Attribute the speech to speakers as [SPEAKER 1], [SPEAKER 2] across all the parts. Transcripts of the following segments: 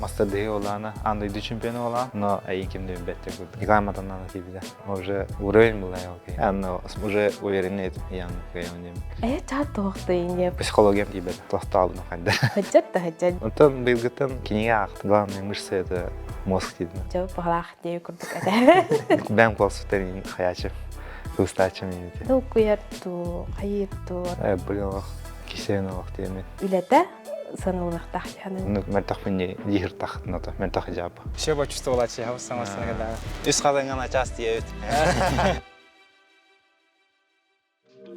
[SPEAKER 1] Мастардыһы олаана, аан дойду чемпиона олаан, но эйин ким да билбэттэр курдук. Николай Матаннана тиийбитэ. Уже уровень была окей. Анна уже уверенный ян кыйан
[SPEAKER 2] Э, чаат туохтуйын
[SPEAKER 1] Психологиям тиийбэт, тохтообун хайда.
[SPEAKER 2] Хыджат да хыджат.
[SPEAKER 1] Онтон быйылгыттан кинигэ аахтым. Главное мышцы это мозг диидим.
[SPEAKER 2] Жо баҕалаах дии курдук этэ.
[SPEAKER 1] Бэм колсуттар хаячы. Кыстаачым инити.
[SPEAKER 2] Толкуйар туу, хайыр туу.
[SPEAKER 1] Э, блин, кисен олох диэмин.
[SPEAKER 2] Үлэтэ саналыахтаах дьаһанын.
[SPEAKER 1] Ну, мөлтөхпүн диир тахтына мөлтөх жаапа.
[SPEAKER 3] Все почувствовала чего самостоятельно.
[SPEAKER 1] Үс хадыңан ачас диэбит.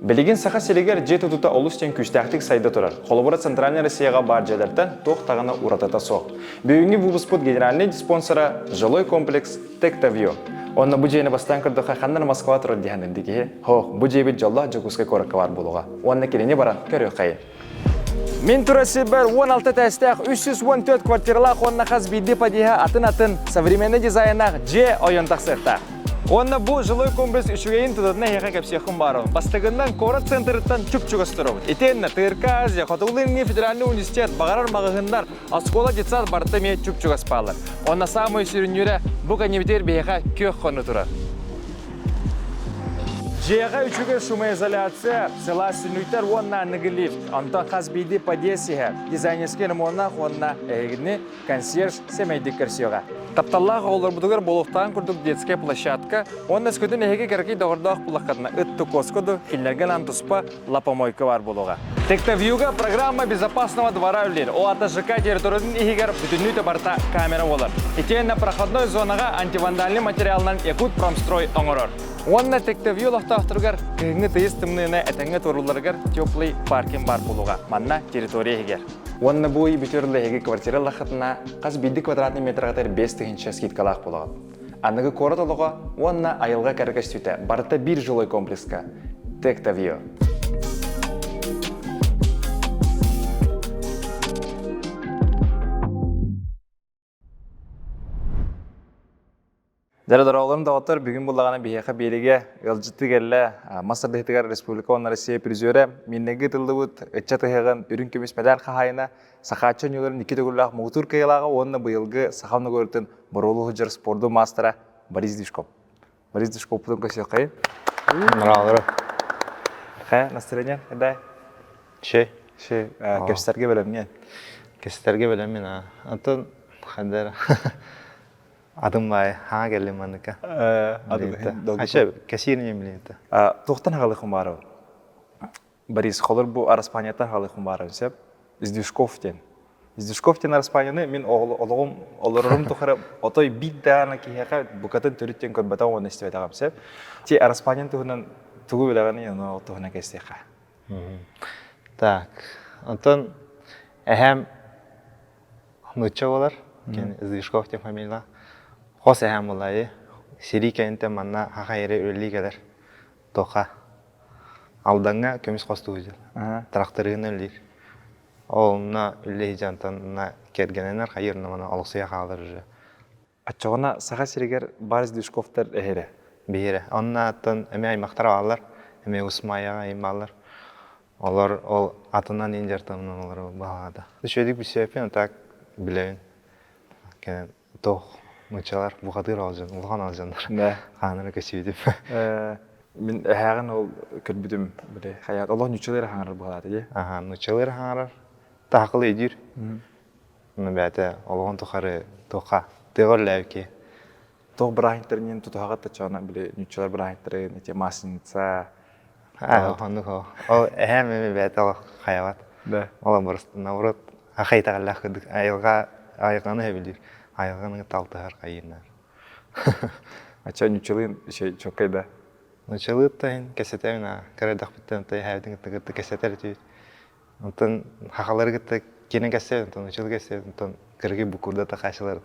[SPEAKER 3] Билигин Саха сиригэр дьиэ тутуута олус диэн күүстээхтик сайда турар. Холобура, Центральнай Россияҕа баар дьиэлэртэн туох даҕаны уратыта суох. Бүгүҥҥү выпуспут генеральнай спонсора жилой комплекс Тектавио. Онно бу дьиэни бастаан көрдөххө ханна Москва турар диһанын киһи. Хоох, бу дьиэбит дьоллоох Дьокуускай куоракка баар буолуоҕа. Уонна кинини баран көрүөххэйин. Мин тура сирбэр 16 этээстээх 314 квартиралаах уонна хас биирдии подъеһа атын-атын современный дизайннаах дьиэ ойон тахсыахтаах. Уонна бу жилой комплекс үчүгэйин тутатына эһиэхэ кэпсиэххин баарабын. Бастакыннан куорат центрыттан чуп-чугас турабыт. Итиэннэ ТРК Азия, Хотугулуу-Илиҥҥи федеральный университет, баҕарар маҕаһыыннар, оскуола, детсад барыта эмиэ чуп-чугас бааллар. Уонна саамай сүрүннүүрэ бу кэннибитигэр биһиэхэ күөх хонуу турар. Дьиэҕэ үчүгэй шумоизоляция, сылаас түннүктэр уонна аныгы лифт. Онтон хас биирдии подъезд иһэ дизайнерскай ремоннаах уонна эһигини консьерж сэмэйдик көрсүөҕэ. Тапталлаах оҕолорбутугар буолуохтааҕын курдук детская площадка уонна өскөтүн эһиги кыракый доҕордоох буллаххытына ыт куоска ду кинилэргэ анаан туспа лапомойка баар буолуоҕа. Тектовьюга программа безопасного двора үлэлиир. Ол аата ЖК территориятын иһигэр бүтүннүү барыта камера буолар. Итиэннэ проходной зонаҕа антивандальный материалынан Якутпромстрой оҥорор. Уонна Тектовью олохтоохторугар кыһыҥҥы тыйыс тымныыны этэҥҥэ туоруулларыгар теплый паркинг баар буолуоҕа. Манна территория иһигэр. Уонна бу ый бүтүөр эһиги квартира ыллаххытына хас биирдии квадратный метрҕытыгар 5000 скидкалаах буолаҕыт. Аныгы куорат олоҕо уонна айылҕа кэрэ көстүүтэ барыта биир жилой комплекска Тектавио. Дьэ, дороолорум доҕоттор, бүгүн буллаҕына биһиэхэ биэригэ ыалдьыттыы кэллэ мас тардыһыытыгар республика уонна Россия призерэ, Миннэги ытыллыбыт ыччат ыһыаҕын үрүҥ көмүс мэдээль хаһаайына, Сахааччы оонньууларын икки төгүллээх муҥутуур кыайыылааҕа уонна быйылгы саха норуотун боруолуу сылдьар спордун маастара Борис Движков. Борис Движковпутун көрсүөххэйин.
[SPEAKER 1] Нравлары.
[SPEAKER 3] Хэ, настроение дай.
[SPEAKER 1] Шей.
[SPEAKER 3] Шей, кэпсэтэргэ бэлэмҥин.
[SPEAKER 1] Кэпсэтэргэ бэлэммин аа. Антон хандар Адым баай, хаа кэллим маныка.
[SPEAKER 3] Адым.
[SPEAKER 1] Ача, кэсиир нем билинта.
[SPEAKER 3] Туохтан хагалыхым баарабын? Борис, холор бу Араспаанньаттан хаалыахпын баарабын сөп. Издюшков диэн. Издюшков диэн Араспаанньаны мин олоҕум олорорум тухары отой биир даҕаны киһиэхэ букатын төрүт диэн көрбөтөҕүм уонна истибэтэҕим сөп. Ти Араспаанньан туһунан тугу билэҕиний, ону ол туһунан кэпсиэххэ.
[SPEAKER 1] Так, онтон эһэм нуучча буолар, Издюшков диэн фамилия. Хос эһэм буолаайы. Сирии кэнниттэн манна хаха эрэ үлэлии кэлэр. Тоха. Алдаҥҥа көмүс хостуу дьыл. Тракторыгын үллиир. Ол онно үллэһи дьонтон кэргэнэнэр хайыр намана олохсуйа хаалар уже.
[SPEAKER 3] Оччоҕуна Саха сиригэр Барс Дюшковтар эһэрэ.
[SPEAKER 1] Биһирэ. Онно аттан эмиэ аймахтара бааллар. Эмиэ Усмайаҕа айым бааллар. Олор ол атынан иин дьартамынан олор баҕаата. Үчүгэйдик билсибэппин, так билэбин. Туох мучалар бухатыыр алдьан, улахан алдьаннар.
[SPEAKER 3] Да.
[SPEAKER 1] Хаанара көсүүтүм.
[SPEAKER 3] Мин эһээҕин ол көрбүтүм били хайаат олох ньуччалыы эрэ хаҥарар быһалаата дии.
[SPEAKER 1] Аха, нуччалыы эрэ хаҥарар. Таһакылы өйдүүр. Уну бэйэтэ олоҕун тухары туохха тыаҕа үллээбикки.
[SPEAKER 3] Туох бырааһынньыктарынын тутуһаҕыт таччаҕына били ньуччалар бырааһынньыктарын эти масленица
[SPEAKER 1] Аа, оннук ол. Ол эһээм эми бэйэтэ олох хайабат.
[SPEAKER 3] Да.
[SPEAKER 1] Ол просто наоборот аха итэҕэллээх курдук айылҕа айылҕаны сөбүлүүр. Айылҕаны кытта алтыһар хайыыннар.
[SPEAKER 3] Ача ньуччалыын еще чоккай да.
[SPEAKER 1] Нуччалыыт иһин кэсэтэбин аа. Кыра эрдэхпиттэн эһээбитин кытта кытта кэсэтэр этибит. Онтон хахалары кытта кини кэссэбит, онтон нуччалы кэссэбит, онтон кыргый букурда тахаачылар.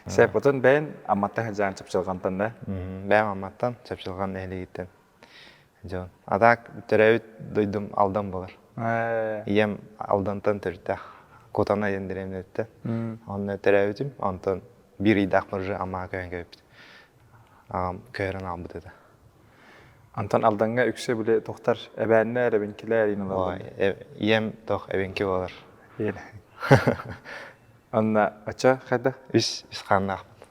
[SPEAKER 3] Сеп, отон бэйэн Амматтан сылдьаан Чапчылҕантан да?
[SPEAKER 1] Бэйэм Амматтан, Чапчылҕан нэһилиэгиттэн. Дьон. А так төрөөбүт дойдум Алдан буолар. Ийэм Алдантан төрүттээх. Кутана диэн дэриэбинэттэн. Онно төрөөбүтүм. Онтон биир ыйдаахпар уже Аммаҕа көһөн кэлбит. Аҕам көһөрөн аҕалбыт этэ.
[SPEAKER 3] Антон Алдаҥҥа үксэ били тохтар эбээннэр, эбэҥкилэр иин ылаллар.
[SPEAKER 1] Ийэм тох эбэҥки буолар.
[SPEAKER 3] Онно очо хайда?
[SPEAKER 1] Үс үс хааннаахпын.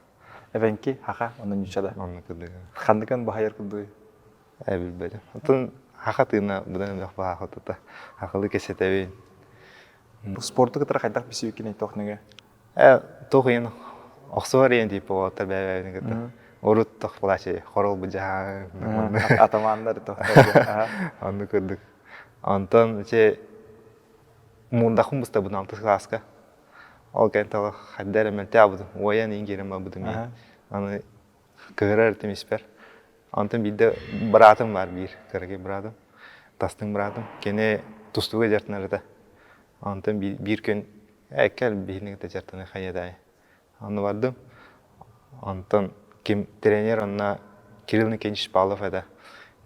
[SPEAKER 3] Эбэҥки, хаха, онно ньучча да.
[SPEAKER 1] Онно курдук.
[SPEAKER 3] Ханныкын баһайар курдугуй?
[SPEAKER 1] Ээ билбэтим. Оттон хаха тыына быдан элбэх баһаах тута. Хахылы кэсэтэбин.
[SPEAKER 3] Спорту кытары хайдах билсибиккиний туох нөҥүө?
[SPEAKER 1] Ээ туох иһин охсуһар иһин типа уолаттар бэйэ-бэйэбитин кытта. Урут тох плачи хорол быдьаһаан
[SPEAKER 3] Атамааннар тох.
[SPEAKER 1] Онну курдук. Онтон ити мундахым быстабын алтыс кылааска. Ол кэнтэ хайда эрэ мөлтөөбүтүм. Уойан иин киирэн барбытым. Аны кыһырар этим испэр. Онтон биирдэ быраатым бар биир, кыракый быраатым. Тастыҥ быраатым. Кини тустууга дьартынар этэ. Онтон биир күн ээ кэл биһини кытта дьартыны хайыатай. Онно бардым. Онтон ким тренер онно Кирилл Никитич Павлов этэ.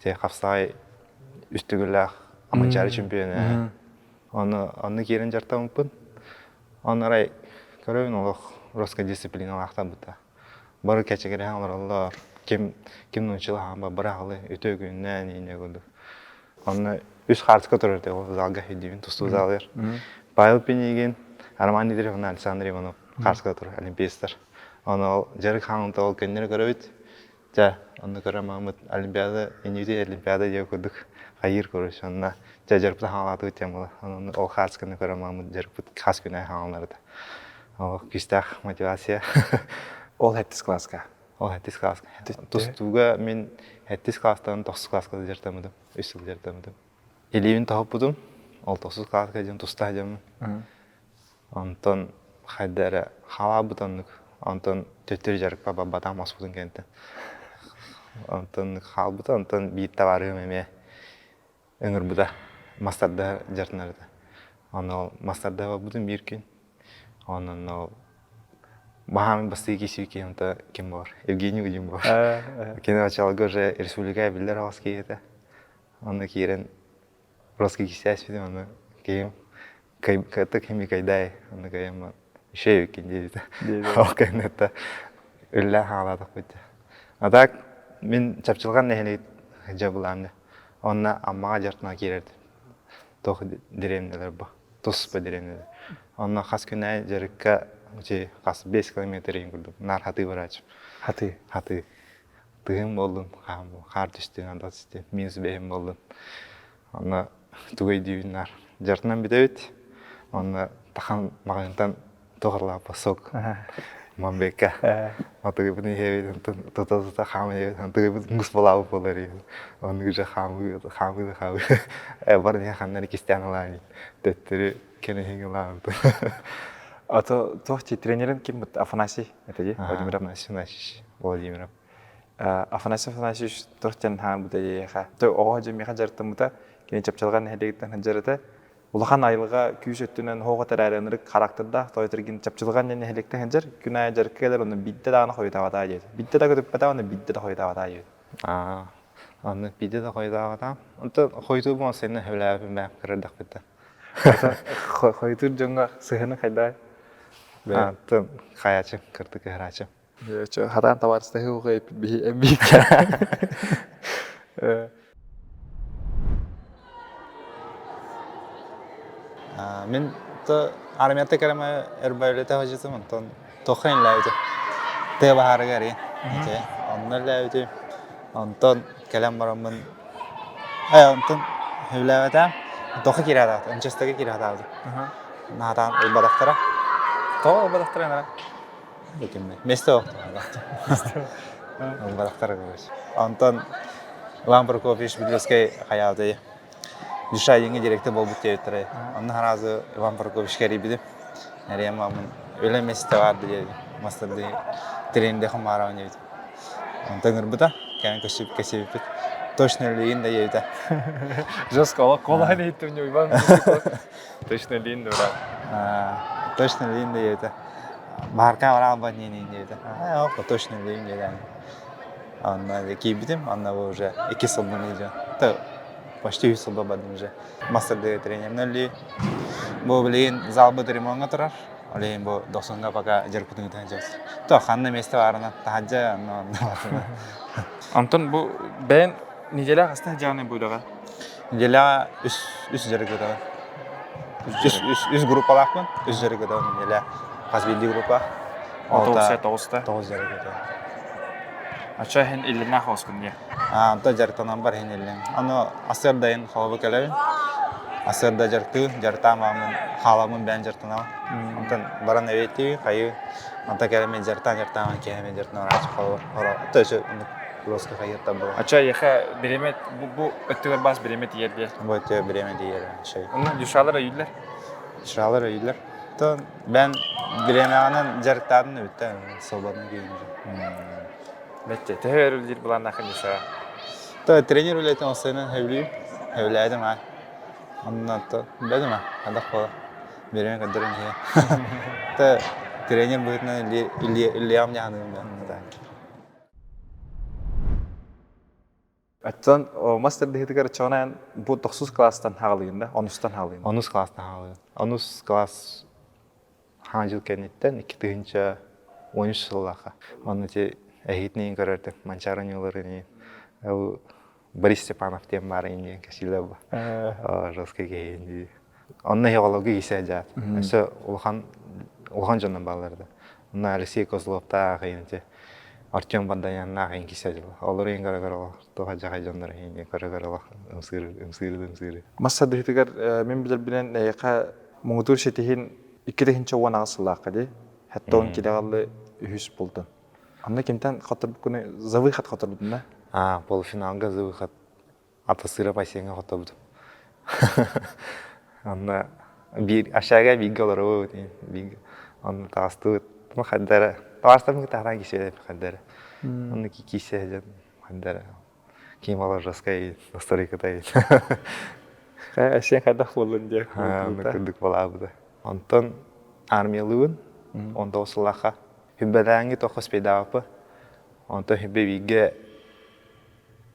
[SPEAKER 1] Те хапсаҕай үс төгүллээх Аманчаары чемпиона. Оны онно киирэн дьартаммыппын. Онно арай көрөбүн олох русская дисциплиналаахтарбыта. Бары кэчигирэһэн олороллор. Ким ким нууччалаһаан быраҕылы үтүө күннээн иинэ курдук. Онно үс хаартыска турар этэ ол залга өйдүүбүн тустуу залыгар. Павел Пинигин, Роман Дмитриев уонна Александр Иванов хаартыска турар олимпиецтар. Ону ол дьарык хаамыыта ол көннөрү көрөбүт. Дьэ, онно көрө маамыт Олимпиада, инники Олимпиада диэ курдук хайыыр короче, онно дьэ дьарыкпыт хаалаатыбыт диэн буолар. Онон ол хаартысканы көрө маамыт дьарыкпыт хас күнэ хааланар этэ. Ол күүстээх мотивация.
[SPEAKER 3] Ол сэттис кылааска?
[SPEAKER 1] Ол сэттис кылааска. Тустууга мин сэттис кылаастан тохсус кылааска дьарыктаммытым. Үс сыл дьарыктаммытым. Илиибин тоһуппутум. Ол тохсус кылааска дьон туста дьоммун. Онтон хайда эрэ халаабыт оннук. Онтон төттөрү дьарыкпа барбатаҕым оспутун кэнниттэн. Онтон хаалбыта, онтон биир табаарыһым эмиэ ыҥырбыта. Мастарда дьарытынар этэ. Онно ол мастарда барбытым биир күн. Онон ол баһаамын бастыы киһи онто ким буолар? Евгений Гудин буолар. Кини оччолорго уже республика биллэр аҕыс киһи этэ. Онно киирэн Русский кисээспитим, ону киһим кытык химикайдай, ону кыйым еще иккин диэбитэ. Ол кэнниттэн үллээн хаалаатахпыт. А так мин Чапчылҕан нэһилиэк дьабылаамны. Онно Аммаҕа дьартына киирэрдим. Туох дэриэбинэлэр бу. Туспа дэриэбинэлэр. Онно хас күн аайы дьарыкка хас 5 километр иһин курдук наар хатыы барааччым.
[SPEAKER 3] Хатыы.
[SPEAKER 1] Хатыы. Тыһым буоллун, хаар түстүн, анда түстүн, минус бэһим буоллун. Онно тугу өйдүүбүн наар. Дьартынан бүтэбит. Онно тахан маҕаһыынтан туох сок Мамбекка. Атыгыбын иһэбит, онтон тута-тута хааман иһэбит, антыгыбыт мус балаабыт буолар иһин. Оннук уже хаамыы, хаамыы да хаамыы. Бар иһэ ханна эрэ кистээн ылаан төттөрү кэнэһиҥ ылаан.
[SPEAKER 3] А то туох тренерин ким Афанасий это дии?
[SPEAKER 1] Владимир Афанасьевич Владимиров.
[SPEAKER 3] Афанасий Афанасьевич туох диэн хааммыта диэхэ. Оҕо дьэ миэхэ дьарыктаммыта, кини Чапчылҕан нэһилиэгиттэн сылдьар Улахан айылҕа күүс өттүнэн хоох этэрээри ынырык характердаах тоойторгин Чапчылҕан диэн нэһилиэктэн сылдьар. Күн аайы дьарыкка кэлэр, онно биирдэ даҕаны хойутаабатаа диэт. Биирдэ да көтүппэтэх, онно биирдэ да хойутаабатаа диэт.
[SPEAKER 1] Аа, онно биирдэ да хойутаабатаам. Онтон хойутуубун сенна сөбүлээбэппин бэйэм кырырдахпыттан.
[SPEAKER 3] Хойутуур дьоҥҥо сыһыаны хайдаа?
[SPEAKER 1] Антон хайаачым, кырдык ыһыраачым.
[SPEAKER 3] Хатаан табаарыстаһыы уҕайыппыт биһи эмбииккэ.
[SPEAKER 1] Мин то армията кэлэмэ эрбэлэтэ хожытым онтон тохха инлээбитим. Тыа баһаарыгар ити. Онно үлээбитим. Онтон кэлэн бараммын онтон үлээбэтээм. Тохха киирээтэҕит, МЧС-тага киирээтэҕит. Наһатаан ылбатахтара.
[SPEAKER 3] Тоҕо ылбатахтара нара?
[SPEAKER 1] Место Ылбатахтара короче. Онтон Иван Прокопьевич Бедлевскэй хайаабытай Дюшайдиҥҥа директор буолбут диэбиттэрэ. Онно сразу Иван Прокопьевичка эрийбитим. Эрийэн бараммын үлэ месте баар диэбитим. Мастарды тренердэ хомаарабын диэбитим. Онтон ыҥырбыта, кэлэн кэсибиппит. Точно лиин да диэбитэ.
[SPEAKER 3] Жестко олох куолаһын иһиттим Иван Точно лиин да брат.
[SPEAKER 1] Точно лиин да диэбитэ. Баарка бараалбат диэн диэбитэ. Точно лиин диэбитэ. Онно киирбитим, онно уже икки сылбын илдьэн. Почти үс сылба бардым уже. Мастер тренеринэн үлэлии. Бу билигин залбыт ремоҥҥа турар. Ол иһин бу дохсуҥҥа пока дьарыкпытын ыытан сылдьабыт. То ханна миэстэ баарынан таһырдьа онно онно
[SPEAKER 3] Онтон бу бэйэн неделя хаста сылдьаҕыный бу үлэҕэ?
[SPEAKER 1] Неделяҕа үс үс дьарык ыытабын. Үс, үс, үс группалаахпын, үс дьарык ыытабын неделя. Хас биирдии группа.
[SPEAKER 3] Тоҕус тоҕуста.
[SPEAKER 1] Тоҕус дьарык этэ.
[SPEAKER 3] Ача иһин иллиннээх оскун дии.
[SPEAKER 1] Аа, онто дьарыктанан бар иһин иллин. Аны асырдайын холобу кэлэбин. Асырда дьарыктыы, дьарыктаамаммын, хааламмын бэйэн дьарыктанабын. Онтон баран эбиэттии, хайыы, онто кэлэммин дьарыктаан дьарыктааман киэһэмин дьарыктанан араачы холобур. То есть Лоска хайыаттан була.
[SPEAKER 3] Ача эйиэхэ бириэмэ бу бу өттүгэр баас бириэмэ тиийэр диэ.
[SPEAKER 1] Бу өттүгэр бириэмэ тиийэр шей.
[SPEAKER 3] Онно дюшалар өйүүллэр.
[SPEAKER 1] Дюшалар өйүүллэр. То бен бириэмэҕинэн дьарыктаатын бүттэ свободный киһи.
[SPEAKER 3] Бэтте төһө өр үлэлиир былааннааххын дюша?
[SPEAKER 1] То тренер үлэтин осойунан хэвлүү, хэвлээтим аа. Онно то бэдим аа, хадах буола. Бириэмэ көрдөрөн иһэ. То тренер быһыытынан иллиэҕим дьаһаныым да.
[SPEAKER 3] Оттон мас тардыһыытыгар чоҕунан бу тохсус кылаастан хаалыйын да, онустан хаалыйын.
[SPEAKER 1] Онус кылаастан хаалыйын. Онус кылаас хаан жыл кэнниттэн 2013 сыллаахха. Онно ити эһигитин көрөрдүм, Манчаары ньууларын Борис Степанов диэн баар диэн кэсиилэ бу. Жесткий киһи дии. Онно хеология кисе дьаат. Өссө улахан улахан дьоннор бааллар да. Онно Алексей Козловтаах ити Артем Бандаяннаах иин кисе дьыл. Олор иин көрө-көрө туох дьахай дьоннор иин көрө-көрө ымсыыр ымсыыр ымсыыр.
[SPEAKER 3] Масса дыһытыгар мин билэрбинэн эйиэхэ муҥутуур ситиһин 2018 сыллаахха дии. Хаттон килэҕаллы үһүс бултун. Анна кимтэн хотторбуккуну за выход хотторбутун да?
[SPEAKER 1] А, полуфиналга за выход атасыыра бассейҥҥа хотторбутум. Онно биир ашага бииргэ олоробут, бииргэ онно таҕыстыбыт. Ну хайдара таҕыстабын таһаан кисиэлэп хайдара. Онно кисе дьон хайдара. Ким олор жесткай настройкатай.
[SPEAKER 3] Сен хайдах буоллун диэ.
[SPEAKER 1] Онно курдук балаабыта. Онтон армиялыыбын. Онто сыллаха Хүббэлээҥҥи тоххо спейдаабыппы. Онтон хүббэ бииргэ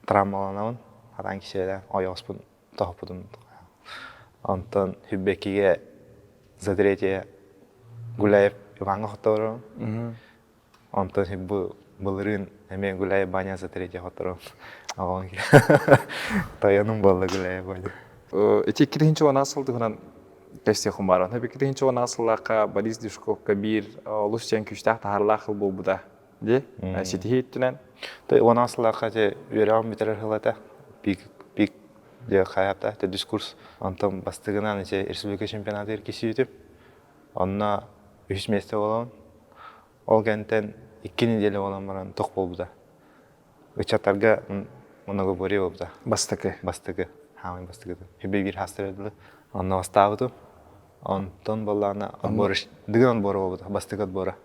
[SPEAKER 1] травмаланабын. Хатаан кисиэлээн ойоҕоспун тоһуппутум. Онтон хүббэкигэ за третье Гуляев Иваҥҥа хотторорум. Онтон бу былырыын эмиэ Гуляев Баня за третье хотторорум. Оҕон тойонум буолла Гуляев Ваня.
[SPEAKER 3] Ити 2010 сыл туһунан кэпсиэххин баар. 2010 сыллаахха Борис Дюшковка биир олус диэн күүстээх таһаарлаах ыл буолбута. Дии? Ситиһии өттүнэн.
[SPEAKER 1] 10 сыллаахха те үөрэҕин бүтэрэр сыл этэ. Пик пик диэ хайапта те дискурс. Онтон бастыгынан ити республика чемпионатыгар кисиитим. Онно үһүс миэстэ буолабын. Ол кэнтэн икки неделя буолан баран тох буолбута. Ыччаттарга многоборье буолбута.
[SPEAKER 3] Бастакы.
[SPEAKER 1] Бастакы. Хаамай бастакыта. Хүбэ биир хаастар дылы. Онно бастаабытым. Онтон боллаана отбор дыгын отбора буолбута. Бастакы отбора.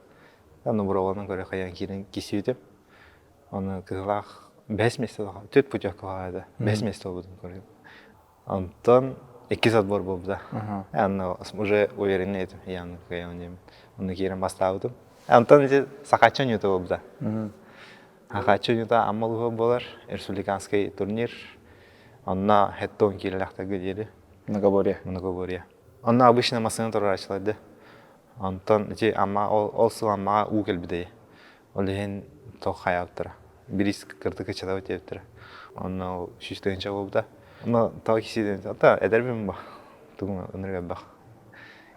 [SPEAKER 1] Онно буровалан көрө хайан киирэн кисибитим. Оны кыһылаах бэс место төрт путевка хаада. Бэс место болбутун көрүм. Онтон иккис отбор буолбута. Онно уже уверенный этим. Яны кыайан диэмин. Онно киирэн бастаабытым. Онтон ити Сахачча ньута буолбута. Сахачча ньута Амма улууһа буолар республиканский турнир. Онно хеттон киирэлэхтэргэ диэри.
[SPEAKER 3] Многоборье.
[SPEAKER 1] Многоборье. Онно обычно массыына турааччылар Онтон ити Амма ол, ол сыл Аммаҕа уу кэлбитэ. Ол иһин туох хайаабыттара. Бириис кырдык ыччатабыт диэбиттэрэ. Онно ол 100 тыһыынча буолбута. Онно тоҕо кисиидэн ата эдэрбин ба тугум ынырык элбэх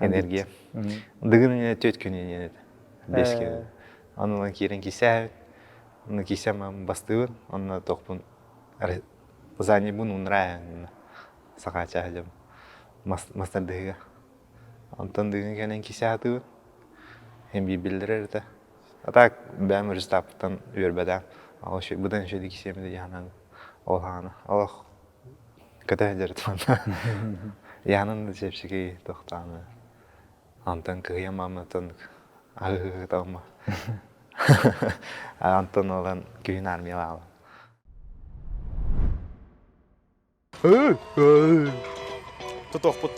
[SPEAKER 1] энергия. Дыгын инэ түөрт күн инэ этэ. Бес күн. Онно киирэн кисээбит. Онно кисэм бастыыбын. Онно туохпун занебун унраа сахаачаа дьом мастардыһыга. Онтон дыгын кэлэн кисээтыбын. Һин биир этэ. А так бэйэм результаппыттан үөрбэтээм. Ол быдан үчүгэй кисиэмэ дии ол хаана. Олох көтө сылдьар Яанын да чэпчэки тохтааны. Антон кыһыйам мааматан аһыһыталма. Антон олан күһүн армиялаала.
[SPEAKER 3] Тутуохпут.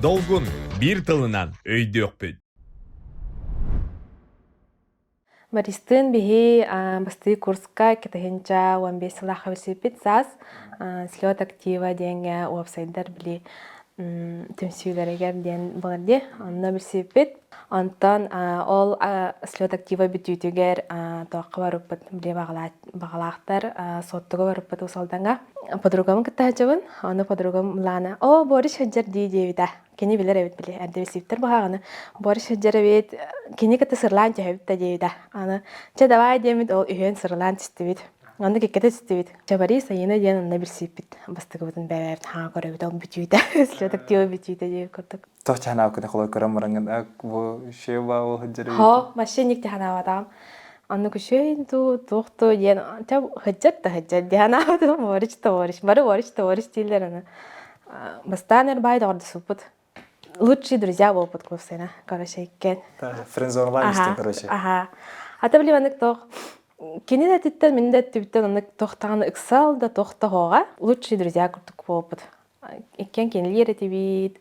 [SPEAKER 4] Долгун биир тылынан өйдүөхпүт.
[SPEAKER 2] Бористыын биһи бастыы курска 2015 сылаахха билсиппит саас слет актива диэҥҥэ уопсайдар били. түмсүүлэригэр диэн буолар дии. Онно билсибиппит. Онтон ол слет актива бүтүүтүгэр туохха барыппыт били баҕалаахтар Суоттуга барыппыт Уус Алдаҥҥа. Подругабын кытта сылдьабын. Ону подругам Лана «О, Борис сылдьар дии» диэбитэ. Кини билэр эбит били. Эрдэ билсибиттэр быһааҕыны. Борис сылдьар эбит. Кини кытта сырлаан түһэбит да диэбитэ. Аны «Чэ, давай» диэммит ол үһүөн сырылаан түстүбүт. Оннук иккитэ түстүбүт. Чабари Сайыына диэн онно билсибиппит. Бастакыбытын бэйэбит хаҥа көрөбүт ол бүтүүтэ. Слет актива бүтүүтэ диэбит курдук.
[SPEAKER 3] Туох чанаабыккын холой көрөн бараҥҥын бу шеба ол сылдьар
[SPEAKER 2] Хо, вообще никте ханаабатаҕым. Оннук үчүгэй дуу, туох дуу диэн чэ сылдьар да сылдьар дии ханаабатым. Борич да Борич. Бары Борич да Борич дииллэр аны. Бастаан эрбаай доҕордосуппут. Лучшие друзья буолбут курсына, короче, иккен.
[SPEAKER 3] Френдзонлаан истин, короче.
[SPEAKER 2] Аха. Ата били маннык туох кини да этиттэн, мин да өттүбүттэн оннук туох даҕаны ыксал да туох да хоҕа лучшие друзья курдук буолбут. Иккиэн кинилиир этибит,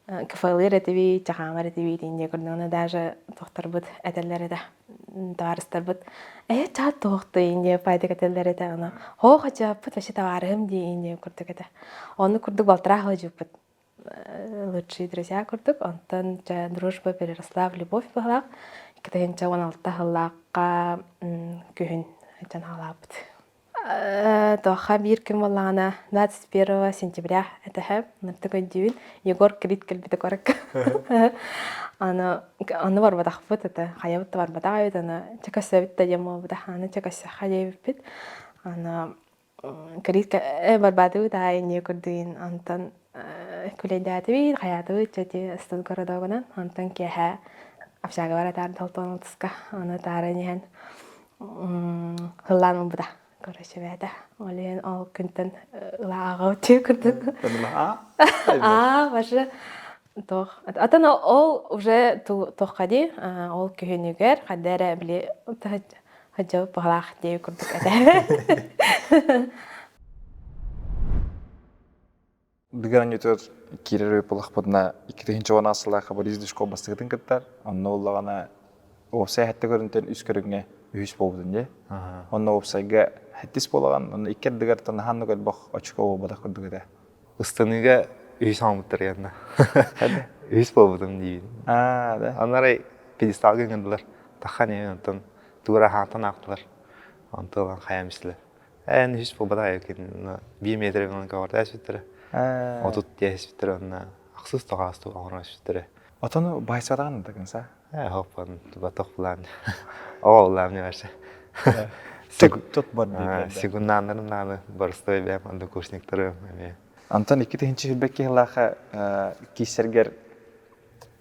[SPEAKER 2] кафелыыр этибит, чахаамар этибит, инде курдугуна даже тохторбут этэллэр этэ табаарыстарбыт э чаат туохту инде пайдык этэллэр этэ аны хоо хачааппыт вообще табаарыһым дии инде курдук этэ. Ону курдук балтараа хылдьыппыт лучшие друзья курдук. Онтон дьэ дружба переросла в любовь быһалаах. 2016 сыллаахха күһүн дьон хаалаабыт. Туохха биир күн буоллаҕына 21 сентября этэһэ мантык өйдүүбүн Егор Крид кэлбитэ коракка. Аны аны барбатахпыт это хайабыт да барбатах эбит аны чэ көрсөбүт да диэн буолбута аны чэ көрсөххө диэбиппит аны Крид барбаатыбыт аайы инньэ курдугун онтон күлэйдээтибит хайаатыбыт чэ ити студгородогунан онтон киэһэ общагабар атаар Долтон аны таарын иһэн ыллаан ылбыта короче бэйэтэ ол иһин ол күнтэн ылааҕа үтүө курдук аа вообще туох атын ол уже туохха дии ол күһүнүгэр ханна эрэ били сылдьыбыт баҕалаах дии курдук этэ
[SPEAKER 3] Дыгын оонньуутугар киирэр буоллахпытына, 2010 сыллаахха Борис Душков бастакытын кыттар. Онно буоллаҕына уопсай сэттэ көрүҥтэн үс көрүҥҥэ үһүс буолбутун дии. Онно уопсайга сэттис буолаҕын, онно икки ардыгар наһааннык элбэх очко буолбатах курдук этэ.
[SPEAKER 1] Ыстаныыга үһүс оҥорбуттар янна. Үһүс буолбутум диибин.
[SPEAKER 3] Аа, да.
[SPEAKER 1] Анарай пьедесталга ыҥырдылар. Тахан иһин онтон тугура хаантан аахтылар. Онтон ылан хайам истилэр. Эн үһүс буолбатах эбиккин биир метр гынан көҕөртө эспиттэрэ. 30 тиэһиспиттэрэ уонна ахсыс тоҕоостук оҥорон эспиттэрэ.
[SPEAKER 3] Отону баайсадаҕын да гынса?
[SPEAKER 1] Ээ, хоппон, тубатох булаан. Оҕо булаан не вообще.
[SPEAKER 3] Тут бар дииллэр.
[SPEAKER 1] Секундааннарым нааны барыстой бэйэм однокурсниктарым эмиэ.
[SPEAKER 3] Антон 2022 сыллаахха кииссэргэр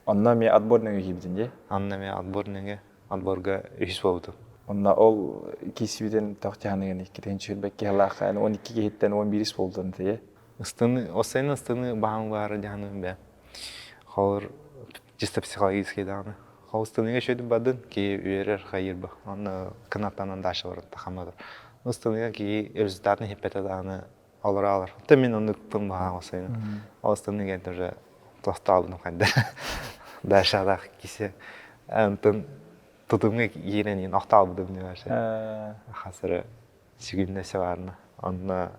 [SPEAKER 3] онно эмиэ отбор нөҥүө киирбитин дии?
[SPEAKER 1] Онно эмиэ отбор нөҥүө отборга үһүс буолбутум.
[SPEAKER 3] Онно ол киирсибитин тоох дьаһаныгын 2022 сыллаахха 12 киһиттэн 11 буолтун тие.
[SPEAKER 1] Ыстыны, осайын ыстыны баһан баары дьаһаныгын бэ. Холор чисто психологический даҕаны. Ол ыстыныга үчүгэй бардын, киһи үөрэр, хайыыр ба. Онно кынаттанан дальше барар тахамматар. Ыстыныга киһи результатын иһиппэтэ даҕаны олоро алар. Та мин оннуктун баһаан осайын. Ол ыстыныга уже тохтообутум хайда. Дальше алах кисе онтон тутумҥа киирэн иин охтообутум не вообще. Хасыры сүгүннэсе баарна. Онно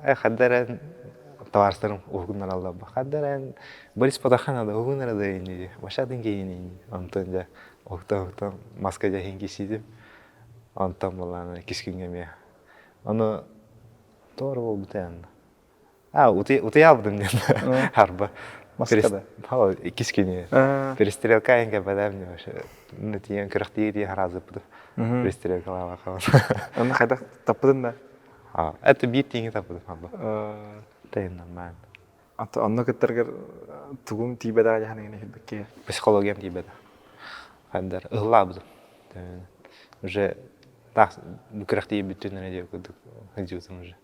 [SPEAKER 1] хаддаран товарыстарым уһугуннараллар хаддаран Борис Потахана да уһугуннара да ини башатын кейини онтон дьэ уһуктан уһуктан маска дьэһин кисидим онтон булааны кискүҥҥэ эмиэ ону туора буолбута янна а утуйаабытым диэн арба
[SPEAKER 3] Маскада.
[SPEAKER 1] Иккис күнү. Перестрелка айан кэппэтээм вообще. Тиийэн күрэхтии тиийэн хараазыппытым. Перестрелкалаабакка.
[SPEAKER 3] Онно хайдах таппытын да?
[SPEAKER 1] Это биир тииҥи таппытым арба. Тайын нормально.
[SPEAKER 3] Онно кыттаргар тугум тиийбэтэҕэ дьаһаныгын иһирбэккэ.
[SPEAKER 1] Психологиям тиийбэтэ. Хайдар ыһыллаабытым. Уже таах күрэхтии бүттүн эрэ диэбит курдук сылдьыбытым уже.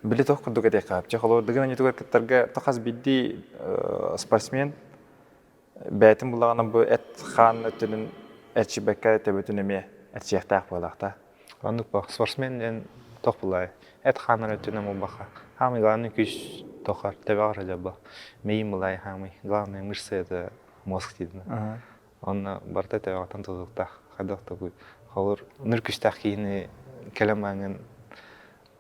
[SPEAKER 3] Били туох курдук этиэххэ чэ холобур Дыгын оонньуутугар кыттарга то хас биирдии спортсмен бэйэтин буллаҕына бу эт-хаан өттүнэн эрчийбэккэ төбөтүн эмиэ эрчийиэхтээх буолаахта.
[SPEAKER 1] Оннук бо спортсмен диэн туох булай эт-хаанар өттүнэн буолбакка хаамый главный күүс тохар төбөҕөр дьабба миин булай хаамый главное мышцы это мозг диидин Онно барыта төбөҕүттэн тутулуктаах. Хайдах тугуй? Холобур, ныр күстээх киһини кэлэн бааҥҥын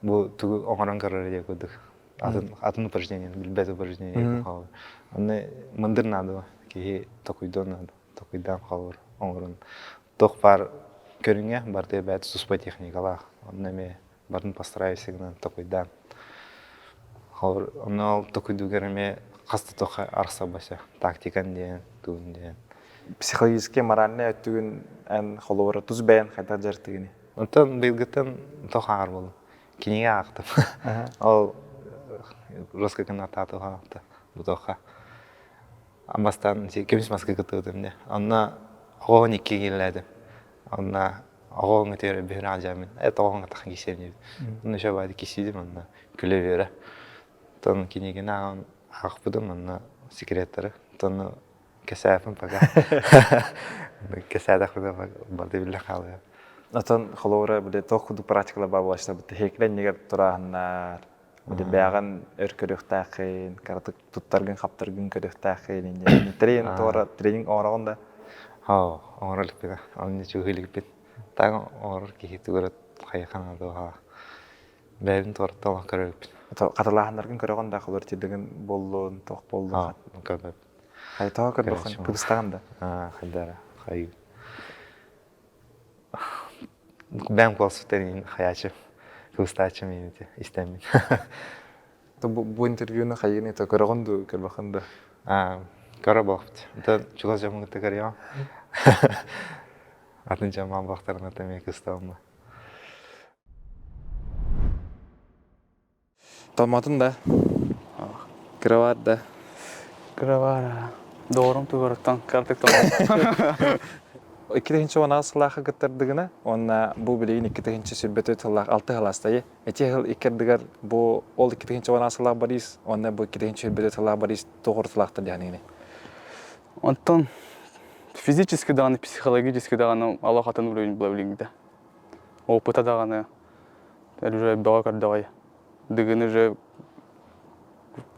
[SPEAKER 1] бу тугу оҥорон көрөр диye курдук. Атын атын упражнение, билбэт упражнение хаалар. Онно мындыр наада киһи токуйдуон наада. Токуйдаан хаалар оҥорон. Туох баар көрүҥэ барыта бэйэтэ туспа техникалаах. Онно эмиэ барын постараюсь гынан токуйдаан. Холобур, онно ол токуйдуугар эмиэ хас да туохха арахсарбаса. Тактикан диэн, тугун диэн.
[SPEAKER 3] Психологическай, моральнай өттүгүн эн холобура тус бэйэн хайдах дьарыктыгыный?
[SPEAKER 1] Онтон быйылгыттан туох ааҕар буоллум. Кинигэ аахтым. Ол русский гынатаатыха бутоха. Бастаан көмүс маска кыттыбытым дии. Онно оҕоһун икки киилэлээтим. Онно оҕоһун өтүөр бүһүн аадьааммын. Э тоҕоһун атахан кисиэм диэбит. Онно еще баады кисиидим онно күлэ үөрэ. Тон кинигини ааҕан аахпытым онно секреттары. Тон кэсээпин пока. Кэсээтэхпинэ барды биллэ хаалыа.
[SPEAKER 3] Отон холобура били туох курдук практикалар баар буолааччылар бит тэһиэкилэ иннигэр турааһыннар, били бэйэҕин өр көрүөхтээххин, кыратык туттаргын-хаптаргын көрүөхтээххин инньэ тренинг туора тренинг оҥороҕун да?
[SPEAKER 1] Оо, оҥоро иликпин, онно чугуһу иликпин. Так оҥорор киһи тугу хайахан туоха бэйэбин туораттан олох көрө иликпин.
[SPEAKER 3] Хатылааһыннаргын көрөҕүн да холобур тирдигин буоллун, туох буоллун?
[SPEAKER 1] Көрбөт.
[SPEAKER 3] Хайа тоҕо көрбөххүн? Кыбыстаҕын да?
[SPEAKER 1] Хайдара, хайыы. Бэм куолсуттан хайаачым, кыбыстааччым ити истэммин.
[SPEAKER 3] Бу интервьюну хайыгын это көрөҕүн дуу, көрбөххүн да?
[SPEAKER 1] Көрө буолбут. Это чугас дьоммун кытта көрүөм. Атын дьоммун буолтарына эмиэ кыстабым.
[SPEAKER 3] Томмотун да? Кыра да?
[SPEAKER 5] Кыра баар. Доҕорум тугуруттан картык тоҕо.
[SPEAKER 3] 2010 сыллаахха кыттардыгына уонна бу билигин 2024 сыллаах алты сылаастайы эти сыл иккердигэр бу ол 2010 сыллаах Борис уонна бу 2024 сыллаах Борис тоҕуртулаахтар диһаныгыны.
[SPEAKER 5] Онтон физически даҕаны, психологически даҕаны олох атын уровень була билиҥҥитэ. Опыта даҕаны уже бөҕө көрдөҕөй. Дыгын уже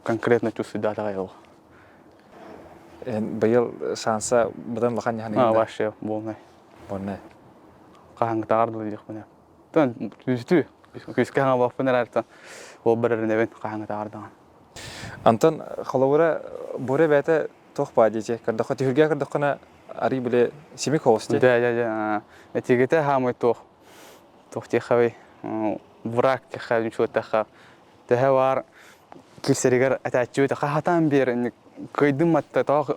[SPEAKER 5] конкретно чувствуйдаатаҕай ол.
[SPEAKER 3] Быйыл шанса быдан улахан
[SPEAKER 5] А, вообще полный.
[SPEAKER 3] Полный.
[SPEAKER 5] Хаһаҥҥытааҕар дылы диэхпинэ. Тон түстүү. Күскэ хаҥа эрээртэн ол барарынэбин хаһаҥҥытааҕар даҕаны.
[SPEAKER 3] Антон холобура буре бэйэтэ туох баа диэти көрдөххө түһүлгэ көрдөххүнэ арый били симик соҕус дии.
[SPEAKER 5] Да, да, да. Этигите хаамай туох туох диэххэ враг диэххэ үчүгэйтэххэ төһө баар кирсэригэр этээччибит хахатаан биэр кыайдым матта тоох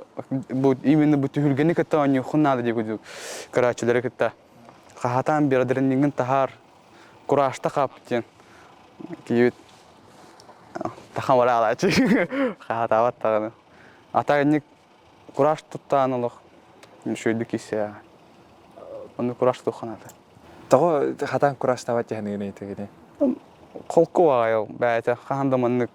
[SPEAKER 5] бу именно бу түһүлгэни кытта оонньуоххун наада дии курдук көрөөччүлэри кытта хахатаан биэр адреналиҥҥын таһаар кураашта хап диэн киһибит тахан бараалааччы хахатаабат даҕаны а так инник кураж туттаан олох үчүгэйдик киирсиэҕэ Онно кураж туохханаата.
[SPEAKER 3] Тоҕо хатан кураштаабат дьаһаныгын ыйытыгыный?
[SPEAKER 5] Холку аҕай бэйэтэ хаһан да маннык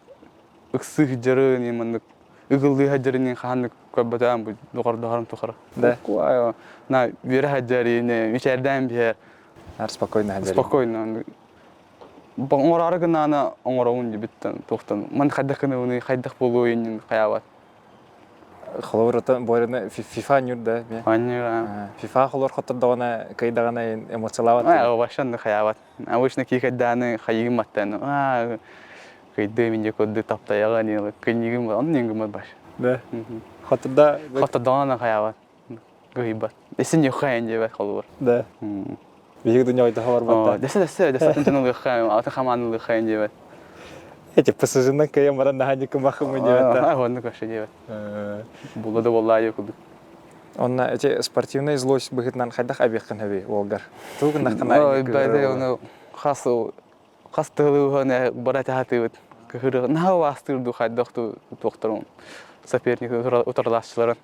[SPEAKER 5] ыксыы сылдьарын, маннык ыгыллыы сылдьарын хаһан көрбөтөм бу доҕордоһорум тухары.
[SPEAKER 3] Да.
[SPEAKER 5] Холку аҕай на үөрэ сылдьар, мичээрдээн биһэр.
[SPEAKER 3] Нар спокойно сылдьар.
[SPEAKER 5] Спокойно. Оҥороору гынаана оҥоробун дибиттэн туохтан ман хайдах гынабыный хайдах буолуой иннин хайаабат.
[SPEAKER 3] Холобур, ото буорина FIFA ньур да
[SPEAKER 5] Анньыра.
[SPEAKER 3] FIFA холор хоттордоҕуна кыйдаҕына эмоциялаабат.
[SPEAKER 5] Аа, вообще хайаабат. Обычно киикэйдааны хайыгымматтан аа кыйды минже курду таптайаҕа нила кынньыгым он нингымат баш.
[SPEAKER 3] Да. Хотторда
[SPEAKER 5] Хоттордоҕуна хайаабат. Кыйбат. Эсин юхайын диэбэт холобур.
[SPEAKER 3] Да. Биһиги дунья барбатта.
[SPEAKER 5] Десе десе десе атын ылыххайын, атын хамаан ылыххайын диэбэт.
[SPEAKER 3] Эти ПСЖ-нан кыйан баран наһаа кымахымы диэбэт.
[SPEAKER 5] Аа, оннук вообще диэбэт. Була да буоллаа курдук.
[SPEAKER 3] Онна эти спортивная злость быһытынан хайдах абиэххин хөбүй уолгар? Тугу гыннаххына
[SPEAKER 5] Ой, бэйдэ оны хас хас тылы бара таһатыбыт. Кыһыры наһаа убаастыыр хайдах туохтарын соперник утарылааччыларын.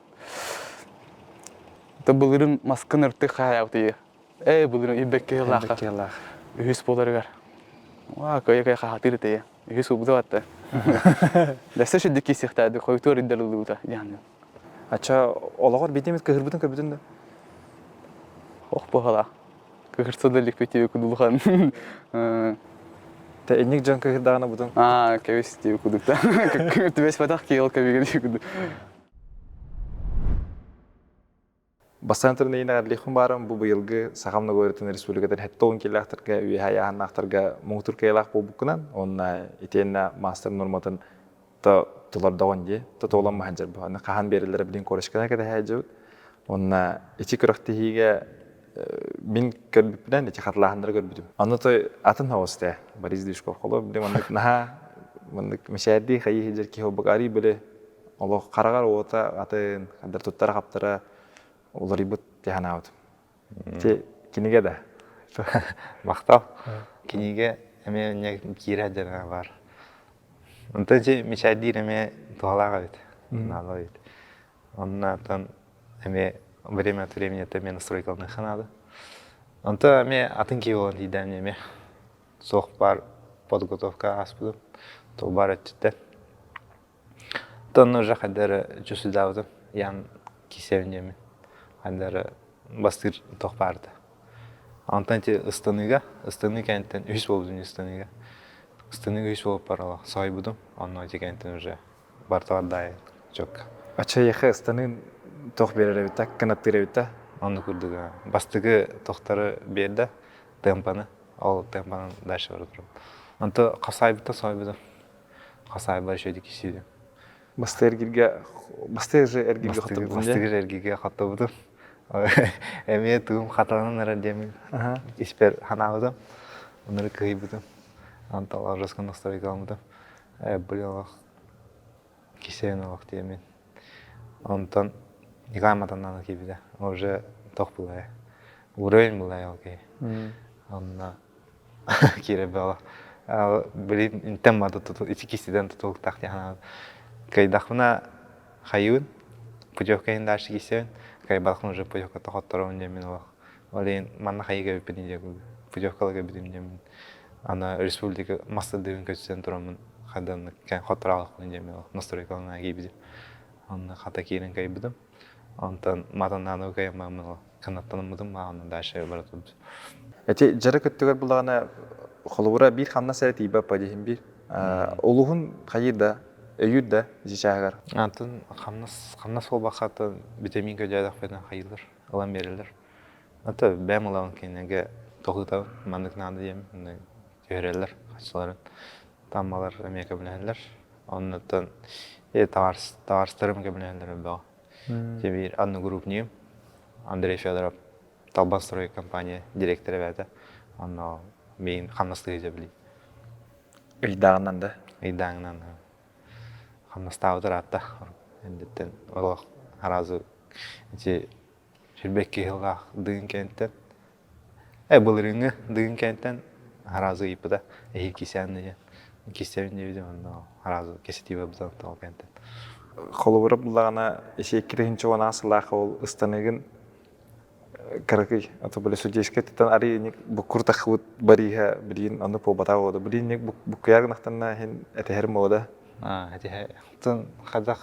[SPEAKER 5] Былырын маскын ыртык хаайабыт Ээ былырын илбэкке сыллаахха. Үһүс буоларыгар. Уа, кыйа-кыйа хаһатыыр этэ. Үһүс убута батта. Дэссе шүддүк киисиэхтээди, хойутуор иддэр ыллыбыта диэн.
[SPEAKER 3] Ача олоҕор биитимит кыһырбытын көрбүтүн да?
[SPEAKER 5] Ох баһала. Кыһырса да ликпитиби кудулхан.
[SPEAKER 3] Те инник дьон кыһырдаҕына бутун.
[SPEAKER 5] Аа, кэбис тиби кудукта. Түбэс батах киэл кэбигэ кудук.
[SPEAKER 3] Бастаан туран эйиэнэ эҕэрдэлиэхпин баарым бу быйылгы Саха Многоөрүтүн Республикатын 70 киилээхтэргэ үөһэ айааһыннаахтарга муҥутуур кыайыылаах буолбуккунан уонна итиэннэ маастар нуорматын то толордоҕун дии тотуолан маһан бу аны хаһан биэрэллэрэ билин корочкана кэтэһээдьибит уонна ити күрэхтэһиигэ мин көрбүппүнэн ити хатылааһыннары көрбүтүм аны той атын хаос тэ Борис Движков холо били маннык наһаа маннык мишээрдии хайыы сылдьар киһи буолбак арый били олох хараҕар уота атын хандар туттара хаптара уларыйбыт дии санаабытым Ити кинигэ да
[SPEAKER 1] Махтал. Кинигэ эмиэ эмиэ киирэ дьара бар. Онтон ити мичээрдиир эмиэ туһалаах эбит. Наада эбит. Оннотон эмиэ время от времени это эмиэ настройкаланыахха наада. Онто эмиэ атын киһи буолан тиийдэм эмиэ суох баар подготовка ааспытым. Туох баар өттүттэн. Онтон уже хайда эрэ чувствуйдаабытым. Ян кисэбин диэммин. Хайда эрэ бастыыр туох баарда. Онтон ити ыстаныыга, ыстаныы кэнниттэн үһүс буолбутум ыстаныыга. Ыстаныыга үһүс буолуппар олох соһуйбутум. Онно ити кэнниттэн уже барталар даайын чокка.
[SPEAKER 3] Ачайыха ыстаныы туох биэрэр эбит кынаттыыр эбит да?
[SPEAKER 1] Онну курдук бастакы тохтору биэрдэ темпаны. Ол темпанан дальше бара турабын. Онто хасаайбыттан соһуйбутум. Хасаайбар еще кисиидим.
[SPEAKER 3] Бастыыр эргиргэ бастыыр же эргиргэ хоттобутум
[SPEAKER 1] Бастыыр эргиргэ хоттобутум. Эмиэ тугум хатанан эрэр диэмин испэр ханаабытым. Оннору кыһыйбытым. Онтон ужасно настройкаламмытым. Блин, олох кисээн олох диэмин. Онтон Николай Матаннана киирбитэ. Уже тох булая. Уровень булая окей. Онно киирэ бөҕө. Блин, интэн мада тутул, ити кистиден тутулуктаах диэн санаабыт. Кыайдахпына хайыыбын, путевка иһин дальше киирсэбин, кыайбатахпына уже путевка тохотторобун диэммин олох. Ол иһин манна хайыы кэбиппин диэн путевкала кэбитим диэммин. Аны республика мастардыыбын көтүтэн тураммын хайданнык хоттороолохпун диэммин олох настройкалана киирбитим. Онно хата киирэн кайбытым. Онтон матаннааны кайаммаммын олох кынаттаныммытым маҕанна дальше бара турбут.
[SPEAKER 3] Эти дьарык өттүгэр буллаҕына холобура биир хамнас эрэ тиийбэт диһин биир. Улуһун хайыыр да, өйүүр да ити чааһыгар.
[SPEAKER 1] Антон хамнас хамнас буолбакка атын витамин көдьөөдөхпүнэ хайыылар, ылан биэрэллэр. Ата бэйэм ылабын кинилэргэ тоһутабын, маннык наада диэм, түһэрэллэр хаччыларын. Таммалар эмиэ көмөлөһөллөр. Оннуттан табаарыстарым көмөлөһөллөр элбэҕи. Биир одногруппнигым Андрей Федоров Талбан строй компания директора эбээтэ. Онно миигин хамнастыы билий.
[SPEAKER 3] Ыйдааҕынан да?
[SPEAKER 1] Ыйдааҕынан хамнастаабыт ыраатта. Эндиттэн олох аразы ити 22 сыллаах дыгын кэнниттэн былырыыҥҥы дыгын кэнниттэн аразы ыйыппыта эһиил кисээн диэн кистэбин диэбитим онно аразы кэсэтии барбыта ол кэнниттэн.
[SPEAKER 3] Холобура буллаҕына isi 2010 сыллаах ол ыстаныгын кыракый ато били судейскай тутан арый буккур тахыбыт бариһа билигин аны буолбатах ода билигин буккуйар гынахтанна иһин этэһэр мода
[SPEAKER 1] этиһэ тын хадах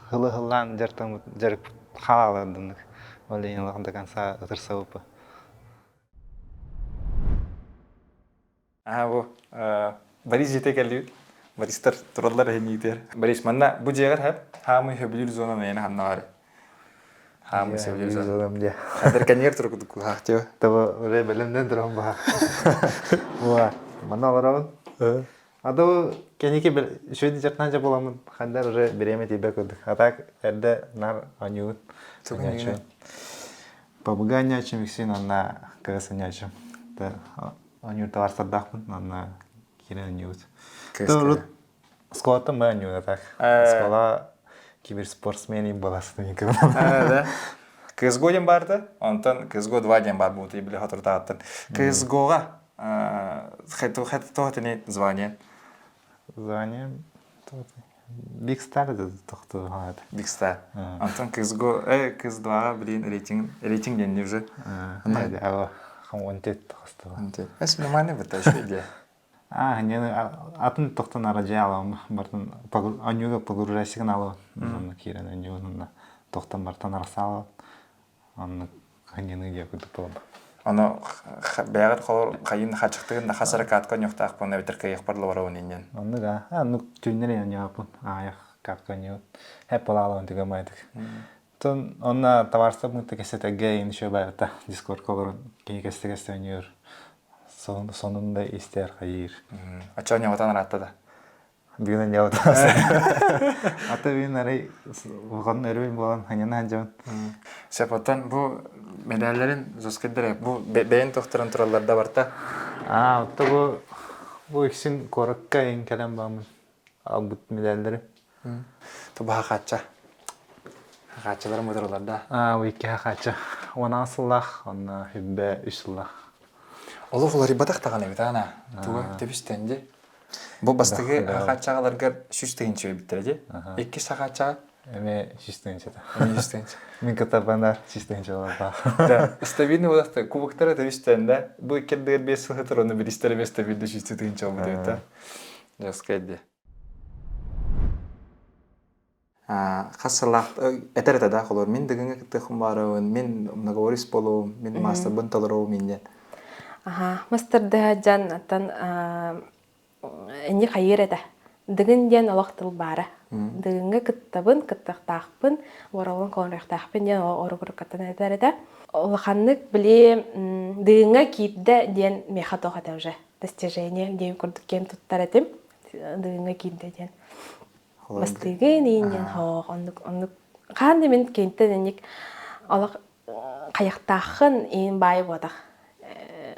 [SPEAKER 1] хылы хыллаан дьартан дьарык хаалардынык ол иһин до конца ытырсабыппы.
[SPEAKER 3] Аа бу Борис дьиэтэ кэллибит. Бористар тураллар эһиниитигэр. Борис манна бу дьиэҕэр хэп хаамый хөбүлүүр зонам эйэни ханна баар? Хаамый сөбүлүүр
[SPEAKER 1] зонам дьэ.
[SPEAKER 3] Хадыр кэннигэр турукутук кулаахтыа.
[SPEAKER 1] Таба уже бэлэмнэн туран баха. Уа, манна олоробун. Ада бу кэнники үчүгэй дьарктаан дьэ буоламмын хандар уже бириэмэ тиийбэт курдук. А так эрдэ нар оонньуубун.
[SPEAKER 3] Тугун
[SPEAKER 1] Пабыга оонньооччум үксүн уонна кыыс оонньооччум. Оонньуур табаарыстардаахпын уонна киирэн оонньуубут. Урут оскуолаттан баа оонньуубут а так. Оскуола киберспортсмен буоласытын
[SPEAKER 3] Да. CSGO диэн баарда, онтон CSGO 2 диэн баар буолбут били соторутааттан. CSGO-га тоҕо звание?
[SPEAKER 1] Звание Big Star тохтуу хаата.
[SPEAKER 3] Big Star. Антон CSGO, CS2-га билин рейтинг, рейтинг диэн уже.
[SPEAKER 1] Он тет тахыстыга.
[SPEAKER 3] Эс нормально быта еще идея.
[SPEAKER 1] А, не атын тохтон аража алам бартын анюга погружайсыгын алабын. Онно киирэн анюгун тохтон бартан арасаалабын. Онно ханьыны диэ курдук буолла.
[SPEAKER 3] Ону бэйэҕит холор хайын хачыктыгын да хас эрэ катка ньухтаахпын эбэтэр кыайыахпар лабарабын иннин.
[SPEAKER 1] Оннук а, ну түүннэр аньааппын аайах катка аньуут. Хэп балаалабын түгэн байтык. Оттон онно табаарыстарбын кэсэтэргэ ин еще байата Дискордка олорон кини кэсте-кэсте ойнуур сонун да истэр хайыыр.
[SPEAKER 3] Оччоҕо ньоҕотон ыраатта да?
[SPEAKER 1] Бүгүн ньоҕотон. Ата бүгүн арай улахан өрүн буолан ханьана сылдьабын.
[SPEAKER 3] Сөп, оттон бу медалларын зоскайдара бу бэйэн тохторон тураллар да барта?
[SPEAKER 1] Аа, отто бу бу иксин куоракка ин кэлэн бааммын албыт медаллары.
[SPEAKER 3] Тубаха хаачча. Хааччаларым бутурулар да.
[SPEAKER 1] Аа, бу икки хаачча. 16 сыллаах, онно хүббэ үс сыллаах.
[SPEAKER 3] Олох уларыйбатах даҕаны эбит аана. Туга тэбистэн дии. Бу бастакы хааччаҕаларгар 100 тыһыынча эбиттэрэ дии. Иккис хааччаҕа
[SPEAKER 1] Эме 100 тыһыынчата.
[SPEAKER 3] Эме 100 тыһыынча.
[SPEAKER 1] Мин кытарбанар 100 тыһыынча олорбаах.
[SPEAKER 3] Да, стабильный возраст кубоктара тэбистэн да. Бу иккердигэр 5 сыл сытар, оны биристер эмес стабильный 100 тыһыынча болбут эбит да. Жесткий дии. Хас сыллаах этэр этэ да холор мин дыгыҥа кыттыахпын баарабын, мин многоворис буолуом, мин маастарбын толоруом инньэн.
[SPEAKER 2] Аха, мастардыһа дьан аттан инни хайыыр этэ. Дыгын диэн олох тыл баара. Дыгыҥҥа кыттабын, кыттыахтаахпын, уоралын холоруохтаахпын диэн оругуруккаттан этэр этэ. Улаханнык били дыгыҥҥа киирдэ диэн миэхэ туох этэ уже достижение диэн курдук киэн туттар этим. Дыгыҥҥа киирдэ диэн. Бастыгын иин диэн хоох оннук оннук хаан да мин кентен инник олох хайахтааххын иин баай буотах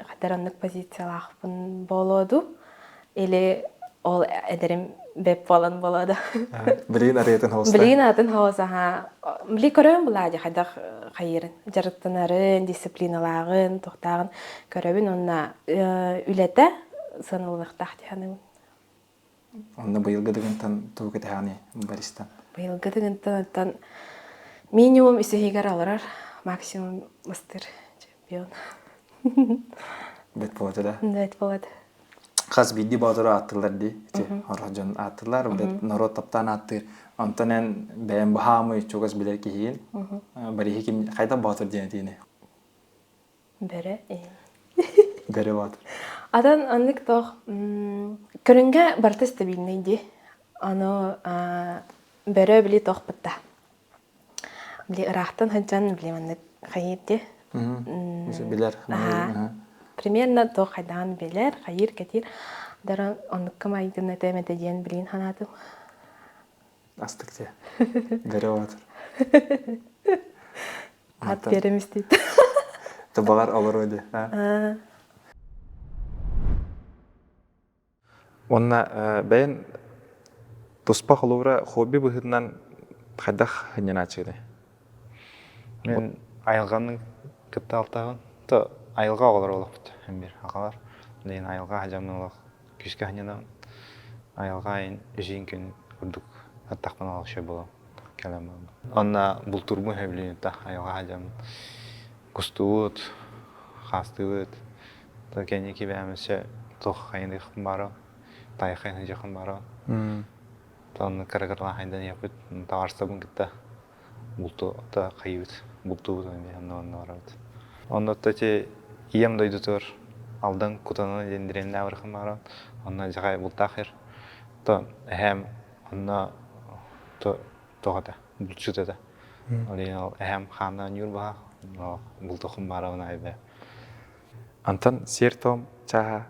[SPEAKER 2] хатар оннук позициялаахпын буолуоду или ол эдэрим бэп буолан буолуоду.
[SPEAKER 3] Билигин арыйатын хоста.
[SPEAKER 2] Билигин атын хоос аха били көрөбүн булаа хайдах хайырын дьарыктанарын дисциплиналааҕын туохтааҕын көрөбүн онна үлэтэ сыаналаныахтаах дии саныыбын.
[SPEAKER 3] Онно быйылгы дыгынтан тугу кэтэһэҕиний Бористан?
[SPEAKER 2] Быйылгы дыгынтан оттон минимум үсүһүгэр олорор, максимум мастыр чемпион.
[SPEAKER 3] Бэт болот да?
[SPEAKER 2] Бэт болот.
[SPEAKER 3] Хас биирдии боотуру ааттыыллар дии. Ити орох дьон ааттыыллар, бэт норуот таптаан ааттыыр. Онтон эн бэйэм баһаамый чугас билэр киһигин. Бориһи ким хайдах боотур диэн этиини?
[SPEAKER 2] Бөрө
[SPEAKER 3] Бөрө боотур.
[SPEAKER 2] Атын оннук туох көрүҥҥэ барыта стабильный дии. Ону бөрө били туох бытта. Били ыраахтан сылдьан били маннык хайыыр дии.
[SPEAKER 3] Билэр.
[SPEAKER 2] Примерно туох хайдаҕын билэр, хайыыр, кэтиир. Дара оннукка майгын этэ этэ диэн билигин санаатым.
[SPEAKER 3] Астык дии. Бөрө боотур.
[SPEAKER 2] Ат биэрем истиит.
[SPEAKER 3] Табаҕар олоруо дии. Уонна бэйэн туспа холобура хобби быһыытынан хайдах сынньанааччыгыный?
[SPEAKER 1] Мен айылҕаны кытта алтаһын. То айылҕа оҕолоро олохпут бир аҕалар. Лейн айылҕа хадьамын олох күүскэ ханньанабын. Айылҕа айын үсүн күн курдук аттахпын олох болом. Кэлэн баран. Онно бултуурбун сөбүлүүбүн да айылҕа сылдьаммын. Кустуубут, хаастыыбыт. То кэнники бэйэм өссө туох хайыныахпын баарыл, тайахха сылдьыахпын баарыл. Онно кыра-кыралаан хайдан иһэппит. Табаарыстарбын кытта булту да хайыыбыт, бултуубут эмиэ онно онно барабыт. Онно ити ийэм дойдутугар Алдан Кутана диэн дэриэбинэ барыахпын баарыл. Онно дьаҕай бултаах эр. То эһээм Онно туох этэ, булчут этэ. Ол иһин ол эһэм хааннаан ньуурбаһа, бултухум баарабын айбэ.
[SPEAKER 3] Антон сиэр-туом чааһа?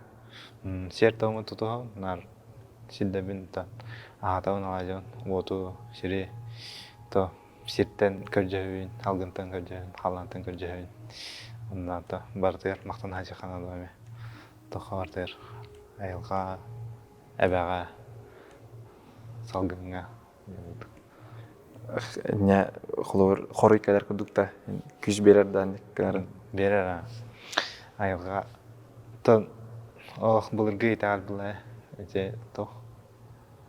[SPEAKER 1] Сиэр-туому тутуһабын, наар сирдэбин та аһатабын алаадьыбын, уоту, сири то сиртэн көрдьөһөбүн, алгынтан көрдьөһөбүн, халлаантан көрдьөһөбүн. Онно то барытыгар махтана сылдьыаххына эмэ. Тохо барытыгар айылҕа эбэҕэ салгыҥҥа
[SPEAKER 3] Инньэ холобур хоруй кэлэр курдук да күүс биэрэр да гынарын
[SPEAKER 1] биэрэр айылҕа тон олох былыргы итэҕэл была ити туох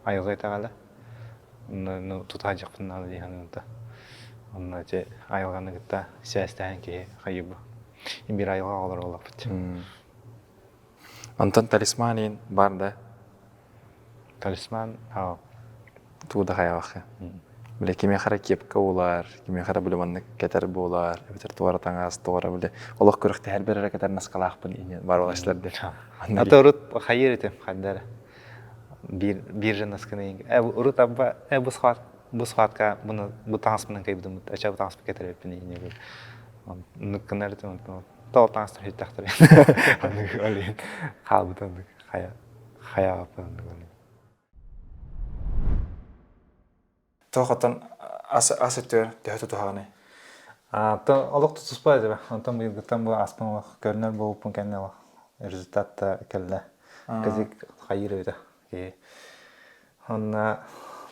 [SPEAKER 1] айылҕа итэҕэлэ онно тута сылдьыахпын наада дии саныыбын да онно ити айылҕаны кытта сибээстэһэн киһи хайыы биир айылҕа оҕолоро буоллахпыт
[SPEAKER 3] Онтон талисман иин бар да?
[SPEAKER 1] Талисман аа
[SPEAKER 3] Тугу да хайаҕахха. Бile кимиэхэ эрэ кепка буолар, кимиэхэ эрэ били маннык кэтэр буолар, эбэтэр туора таҥас, туора били олох күрэхтэһэрбэр эрэ кэтэр наскалаахпын иинин бар буолааччылар диэн.
[SPEAKER 1] Ата урут хайыыр этим хайда эрэ. Биир биир же насканы урут абба бу схват. бу схватка бұны бу таҥаспынан кыйбытым ача бу таҥаспын кэтэреппин иинебин оннук гынар этим тоҕо таҥастар хүйтахтар оннук ол иһин хаалбыт оннук хайа хайаҕаппын оннук ол
[SPEAKER 3] Туох оттон ас ас өттүгэр төһө тутуһаҕыный?
[SPEAKER 1] Антон олох тутуспа этэ. Онтон быйылгыттан бу аспын олох көрүнэр буолбуппун кэннэ олох результат да кэллэ. Казик хайыыр эбитэ. Киһи. Онно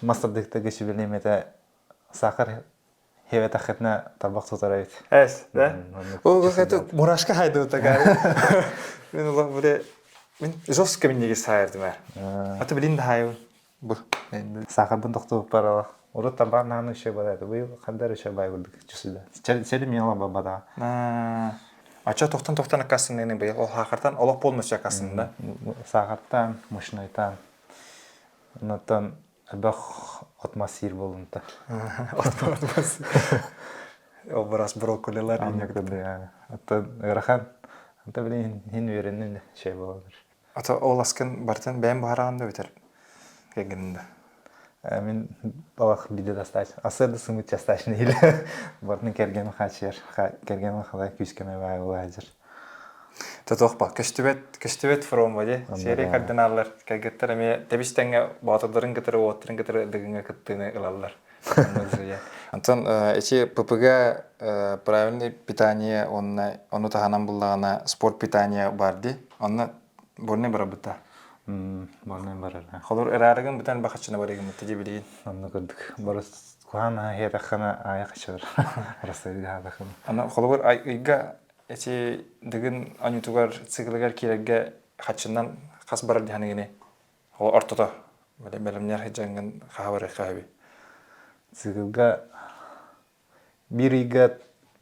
[SPEAKER 1] мас тардыктарга сүбэлиэм этэ сахар хебетаххытына тарбах тутар эбит.
[SPEAKER 3] Эс, да? Ол это мурашка хайдыбыт такая. Мен олох буде мен жестко миннеге сайырдым эр. Аты билин да хайыбын.
[SPEAKER 1] Бу сахарбын тохтубуппар урут табаан нааны үчүгэй бада этэ. Быйыл хандар үчүгэй бай курдук чусуда. Сели миэла бабада.
[SPEAKER 3] Ача тохтон-тохтон аккастанныгын быйыл ол хаахартан олох полностью аккастанна.
[SPEAKER 1] Саахартан, мучнойтан, онтон элбэх отмас сиир буолунта.
[SPEAKER 3] Отмас. Образ брокколилар.
[SPEAKER 1] Оттон ыарахан. Anta билин хин үөрэннин şey болар.
[SPEAKER 3] Ата ол аскын бартын бэйэм баһараҕын да бүтэр кэргэнин да.
[SPEAKER 1] Мин балах биде достаточно. Асы да сымыт достаточно или бартын кэргэним хаачыйар. Кэргэним халай күүскэме баай була сылдьар.
[SPEAKER 3] Тотуохпа көстүбэт көстүбэт фром ди серия кардиналлар кэргэттэр эмиэ тэбис тэҥҥэ боотурдарын кытары уоттарын кытары дыгыҥҥа кыттыыны ылаллар. Антон эти ППГ правильное питание онно ону таһынан буллаҕына спорт питание бар ди онно бурны барабыта.
[SPEAKER 1] Бурны барар.
[SPEAKER 3] Холор ыраарыгын бутан бахачына барыгын мытты билигин.
[SPEAKER 1] Онно курдук. Барыс куһаан хиэтаххана аайа хачар. Расайга хатахын.
[SPEAKER 3] Аны холобур ыйга эти дыгын анютугар циклыгар киирэргэ хаччынан хас барар диһаныгыны Ол ортото бэлэмнэр сылдьаҥҥын хаһа барыахха сөбүй?
[SPEAKER 1] Циклга биир ыйга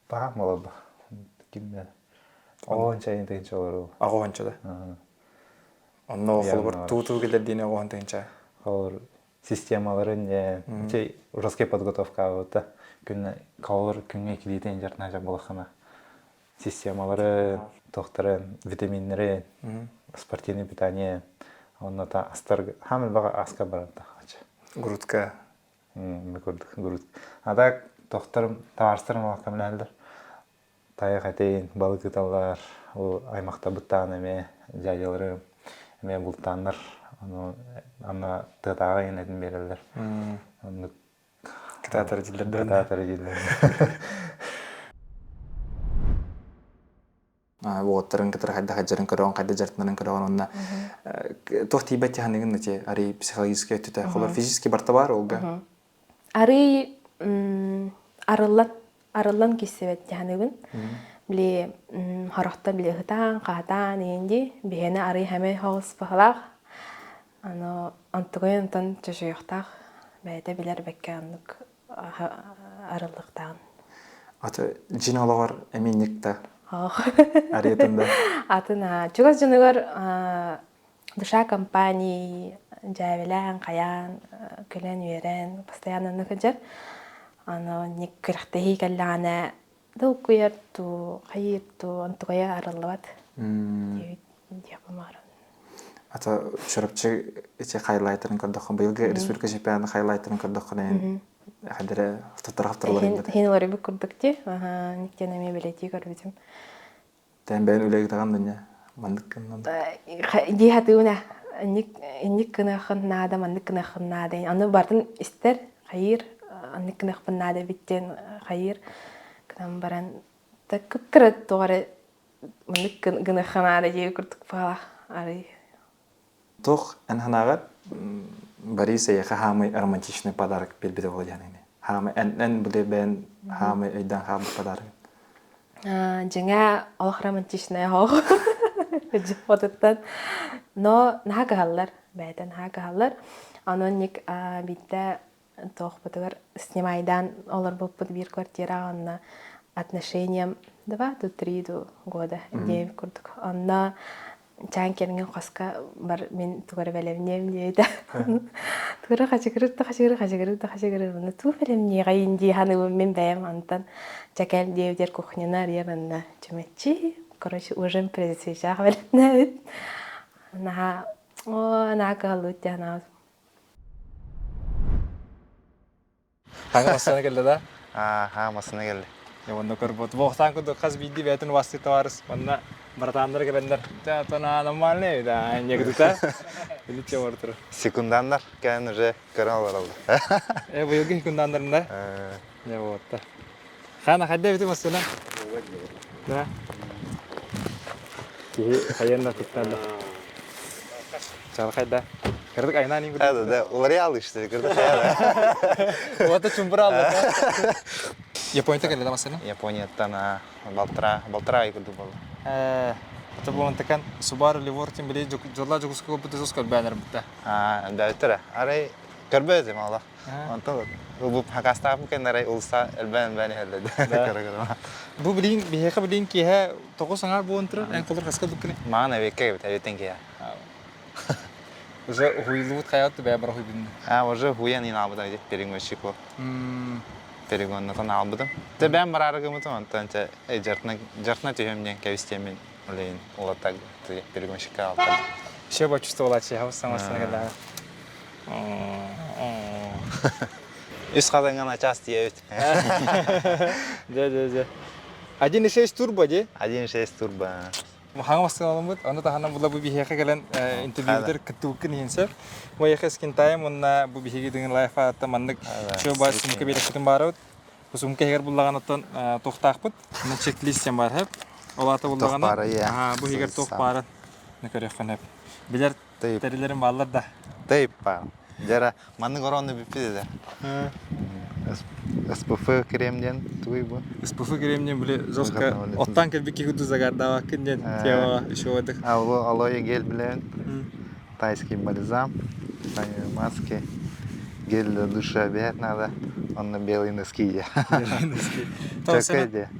[SPEAKER 1] баһаам олордо. Кимнэ? Оҕон чайын тыһынча олоруу.
[SPEAKER 3] Оҕонча да? Онно холобур туу-туу кэлэр диэни оҕон тыһынча.
[SPEAKER 1] Холобур системаларын дьэ жесткая подготовка абыта. Күннэ холобур күҥҥэ иккилиитин дьартына болохына системалары, тохтары, витаминнары, спортивное питание, онно та астар хаамыр баҕа аска барарда.
[SPEAKER 3] Грудка.
[SPEAKER 1] Курдук груд. А так тохторум табаарыстарым олохтон билэллэр. Тайах этейин, балык ыталлар, ол аймахта быттаан эмиэ дядяларым эмиэ бултааннар, ону аны тыатааҕы инэтин биэрэллэр. Оннук
[SPEAKER 3] Кытаатар дииллэр да.
[SPEAKER 1] Кытаатар дииллэр.
[SPEAKER 3] Уоттарын кытары хайдах дьарын көрөҕүн, хайдах дьартынан көрөҕүн уонна туох тиийбэт тиһаныгын ити арый психологическай өттүтэ холор физически барта бар олга.
[SPEAKER 2] Арый арыллан арыллан киссибэт тиһаныгын. Били хорохтон били ыһытаан, хаатаан иһинди биһэни арый хэмэй хоҕус баһылаах Аны онтугай онтон чочуйуохтаах бэйэтэ билэр бэккэ оннук арыллыктаан.
[SPEAKER 3] Аты дьин олоҕор эмиинник да арыйтын да
[SPEAKER 2] Атын чугас дьонугар душа компании дьээбэлээн, хайаан, күлэн-үөрэн постоянно оннук сылдьар. Аны ник күрэхтэһии кэллэҕинэ долгуйар дуу, хайыыр дуу, онтугайа арыллыбат диэбит баҕарабын.
[SPEAKER 3] Ата Чурапчы ити хайлайтарын көрдөххө быйылгы республика чемпионатын хайлайтарын көрдөххө хадара автотарафтарлар
[SPEAKER 2] Хин олорбут курдук ти. Аха, никтен эми билетии көрбүтүм.
[SPEAKER 3] Тэн бэйэн үлэгитаҕан дanya маннык гыннан.
[SPEAKER 2] Дии хатыына инник инник гыныаххын наада, маннык гыныаххын наада. Аны бартын истер, хайыр, аннык гыныахпын наада биттен хайыр. Гынан баран та кыптыра тоҕары маннык гыныахха наада диэби курдук баҕалаах арый.
[SPEAKER 3] Туох эн санааҕар Борис эйиэхэ хаамый романтичный подарок биэрбитэ буолуо диэн хаамый эн эн бу бэйэн хаамый өйдөөн хаалбыт подарок
[SPEAKER 2] Дьиҥэ олох романтичная оһох дьоппотуттан но наһаа кыһаллар бэйэтэ наһаа кыһаллар онон ник биирдэ туохпутугар снимайдаан олорбуппут биир квартираҕа онно отношениям два до три года диэбит курдук онно чаан кэргэн хоско бар мин тугу эрэ бэлэмниэм диэбитэ тугу эрэ хачыгырыр да хачыгырыр хачыгырыр да хачыгырыр онно тугу бэлэмниэҕэйин дии саныыбын мин бэйэм онтон чэкэл диэбитигэр кухняны арыйар онно чүмэччи короче ужин при свечах бэлэмнээбит наһаа оо наһаа кыһаллыбыт диэн анаабыт.
[SPEAKER 3] Хаҥа массыына кэллэ да?
[SPEAKER 1] Аа, массыына кэллэ.
[SPEAKER 3] Онно көрбөт. Буохтаан курдук хас биирдии бэйэтин убастыы товарыс манна братаннар кэлэннэр тона нормальный да негдута иличче бортур.
[SPEAKER 1] Секунданнар кэлэн уже көрөн олороллор.
[SPEAKER 3] Э быйылгы секунданнарында не болотта. Хана хайда бити массыына? Да. Киһи хайан да туттарда. Чалхайда. Кырдык айнан иң
[SPEAKER 1] Да, да, да. Уларыйа işte. Кырдык хайа.
[SPEAKER 3] Уота чумбура алла. Японията кэллэ массыына?
[SPEAKER 1] Японияттан балтара, балтара ай курдук болду.
[SPEAKER 3] Э, это буолан такан Subaru Levortin били жолла жогуска коппут жос көрбөөнөр бутта.
[SPEAKER 1] А, элбээбиттэр. Арай көрбөөтүм алла. Онтон ылбып хакастаабым кэннэ арай улса элбээн элбээн иһэллэди. Кыра-кыра.
[SPEAKER 3] Бу билин биһиэхэ билин киэһэ тоҕус аҥаар буолан турар. Эн колор хаска буккуни?
[SPEAKER 1] Маан эбекке эбит, эбиттен киэһэ.
[SPEAKER 3] Уже уһуйуллубут хайаат бэйэ бар уһуйбун.
[SPEAKER 1] А, уже хуян ин албыта иди перегонщику. Перегоннатан албытым. Те бэм барары гымытым, онтон те жартына жартына түһөм диэн кэбистиэмин олейин улаттаг перегонщикка алтан.
[SPEAKER 3] Все почувствовала, чего самасына когда.
[SPEAKER 1] Үс хатыҥҥа начаас тиийэбит.
[SPEAKER 3] Дьэ, дьэ, дьэ. 1.6 турбо дии?
[SPEAKER 1] 1.6 турбо.
[SPEAKER 3] Хаҥа массыыналаммыт, ону таһынан була бу биһиэхэ кэлэн интервьюдер кыттыбыккын иһин сөп. Моехе скинтайм уонна бу биһиги дыҥын лайф аатта маннык чуо сумка биэрэкпитин баарабыт. Бу сумка иһигэр буллаҕан оттон туохтаахпыт. Онно чек-лист диэн баар сөп. Ол аата буллаҕына бу иһигэр туох баарын көрүөххүн сөп. Билэр Тэрилэрим бааллар да.
[SPEAKER 1] Тейп баар. Дьара маннык ороонну бүппүт этэ. СПФ крем диэн тугуй бу?
[SPEAKER 3] СПФ крем диэн били жестко оттан кэлбит киһи курдук загардаабаккын диэн тема еще одых.
[SPEAKER 1] Алоэ гель билэбин. Тайский бальзам, маски, гель для душа обязательно надо. Онно белые носки дии.
[SPEAKER 3] Белые носки.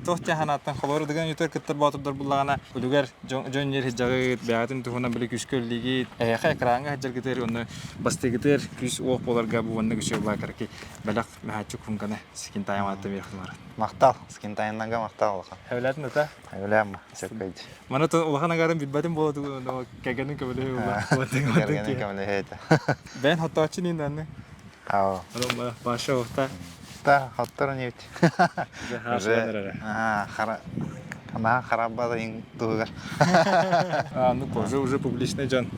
[SPEAKER 3] Туох тиһанааттан холору дыган ютер кыттар боотурдар буллаҕына үлүгэр дьон ньир сылдьаҕыт, бэйэҕитин туһунан били күүскэ үллигит, эһиэхэ экраҥҥа сылдьаргытыгар уонна бастыгытыгар күүс уох буоларга бу уонна күчү булаакарки бэлэх мэһээччик кумканы скинтайм аатта биэрхин барат.
[SPEAKER 1] Махтал, скинтайннага махтал улахан.
[SPEAKER 3] Хэвлээтин ата?
[SPEAKER 1] Хэвлээн сөпкөйдү.
[SPEAKER 3] Мана улахан агарым билбэтим буола кэргэнин көмөлөһө була.
[SPEAKER 1] Кэргэнин көмөлөһө этэ.
[SPEAKER 3] Бэйэн хоттооччу нин данны.
[SPEAKER 1] Ао.
[SPEAKER 3] Баша охта.
[SPEAKER 1] Та хоттор небит. Уже хара Ана хараббада ин туһугар.
[SPEAKER 3] А, ну тоже уже публичный дьон.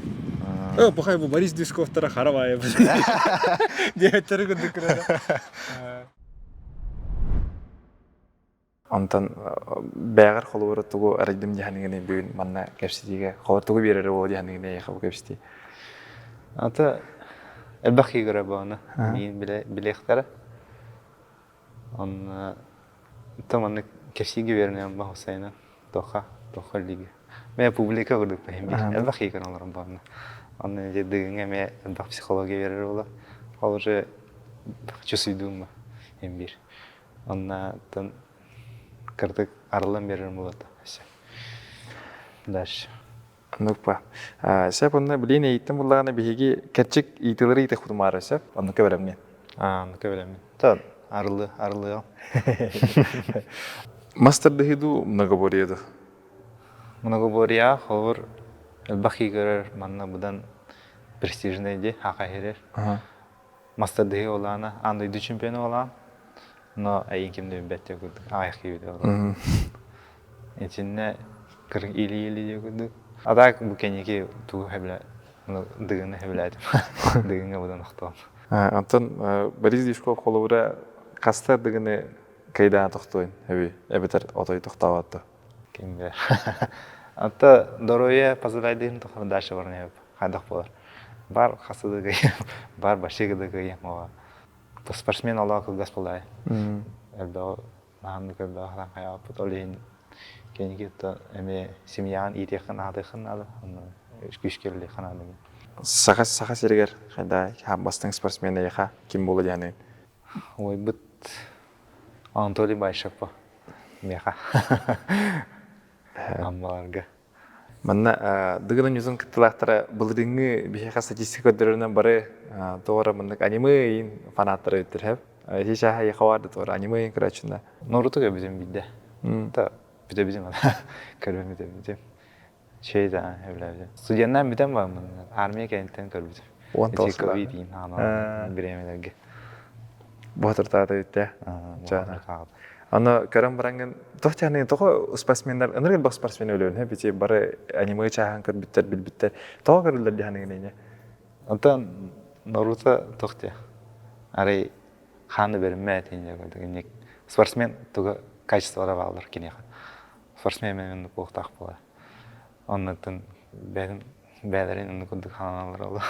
[SPEAKER 3] Э, пахай бу Борис Движковтара харабайы. Диэттери курдук көрөр. Онтон бэҕэр холобура тугу арыйдым диэханыгыный бүгүн манна кэпсэтиигэ холобур тугу биэрэр буолуо диэханыгыный эйиэхэ бу кэпсэтии
[SPEAKER 1] Ата элбэх игра буолна. Миин билиэхтэрэ. Онно то маннык кэпсиигэ биэрнэм баһусайна тоха тоха лиги. Мэ публика курдук бэһим биир. Элбэх игра олорон буолна. Онно дьэ дыгыҥа эмиэ элбэх психология биэрэр буола. Ол уже чувствуйдуум им биир. Оннаттан кырдык арыллан биэрэрим буолата. Дальше.
[SPEAKER 3] Оннук Сөп онно билин эйиттэн буллаҕына биһиги кэрчик ыйытыылары ыйытыахпытын сөп. Оннукка бэлэммин.
[SPEAKER 1] Аа, оннукка бэлэммин. Тон арылы, арылыам.
[SPEAKER 3] Мас тардыһыы дуу, многоборье дуу?
[SPEAKER 1] Многоборье холобур элбэх көрөр манна быдан престижный ди хака херер. Мас тардыһыы олаана аан дойду чемпиона олаан. Но эйин ким да билбэт диye курдук аҕыйах киһи олорор. Итиннэ кырын или-или диye курдук. А так бу кэнники тугу хэбилэ дыгыны хэбилээтим. Дыгыҥҥа будан охтоом.
[SPEAKER 3] Онтон Борис Дьячков холобура хаста дыгыны кайдаан тохтуон эби эбэтэр отой тохтообот
[SPEAKER 1] Ким билэр. Ата здоровье позволяет тухары дальше баран хайдах буолар. Бар хасы да бар башыгы да кыйым ова. Спортсмен олоҕо кылгас буолаай. Элбэҕи наһааннык элбэҕи хараан хайаабыппыт. Ол иһин кэнники эмиэ семьяҕын иитиэххин аһатыаххын наада. Онно күүскэ үлэлиэххэ наада.
[SPEAKER 3] Саха Саха сиригэр хайда бастыҥ спортсмен эйиэхэ ким буола диэхиний?
[SPEAKER 1] Уойбут Анатолий Байшев миэхэ Аммаларга.
[SPEAKER 3] Манна Дыгын Ньюзун кыттыылаахтара былырыыҥҥы биһиэхэ статистика көрдөрөрүнэн бары тоҕо маннык аниме ыйын фанаттара эбиттэр һэп. Ити чааһа эйиэхэ баар да тоҕо аниме ыйын көрөөччүнэ.
[SPEAKER 1] Наруто көрбүтүм биирдэ. Та бүтэбитим көрбүм бүтэбитим. Şey да эбилээбитим. Студеннаан бүтэн бараммын армия кэнниттэн көрбүтүм.
[SPEAKER 3] Уон
[SPEAKER 1] Ити ковид иин бириэмэлэргэ.
[SPEAKER 3] Боотуртаата үттэ. Аны көрөн бараҥҥын туох чаһаны тоҕо спортсменнар ынырык элбэх спортсмен өлөөн бити бары аниме чааһын көрбүттэр билбиттэр тоҕо көрүллэр диһаныгын ине.
[SPEAKER 1] Онтон Наруто туох диэ арай хааны бэриммэт инник спортсмен туга качестволара бааллар киниэхэ спортсмен мен буолуохтаах буолар оннуттан бэйэтин бэйэлэрин оннук курдук хананаллар ол.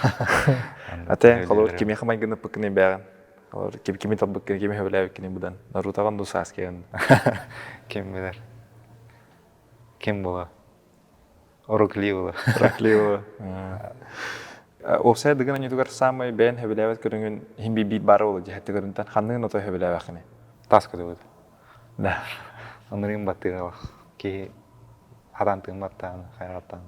[SPEAKER 3] Ате холобур кимиэхэ майгыныппыккыный бэҕин? Холобур ким кими талбыккын, кими сөбүлээбиккиний будан? Нарутаҕын дуу Саскиҕын?
[SPEAKER 1] Ким билэр? Ким була? Орукли була.
[SPEAKER 3] Орукли була. Уопсай дыгын аньытыгар самай бэйэн сөбүлээбэт көрүҥүн иһин биир баара буола дьэһэтти көрүнтэн ханныгын ото сөбүлээбэххиний?
[SPEAKER 1] Тас көтөбүт.
[SPEAKER 3] Да.
[SPEAKER 1] Оннугун баттыыра киһи хатан тыымматтаан, хайҕаттаан.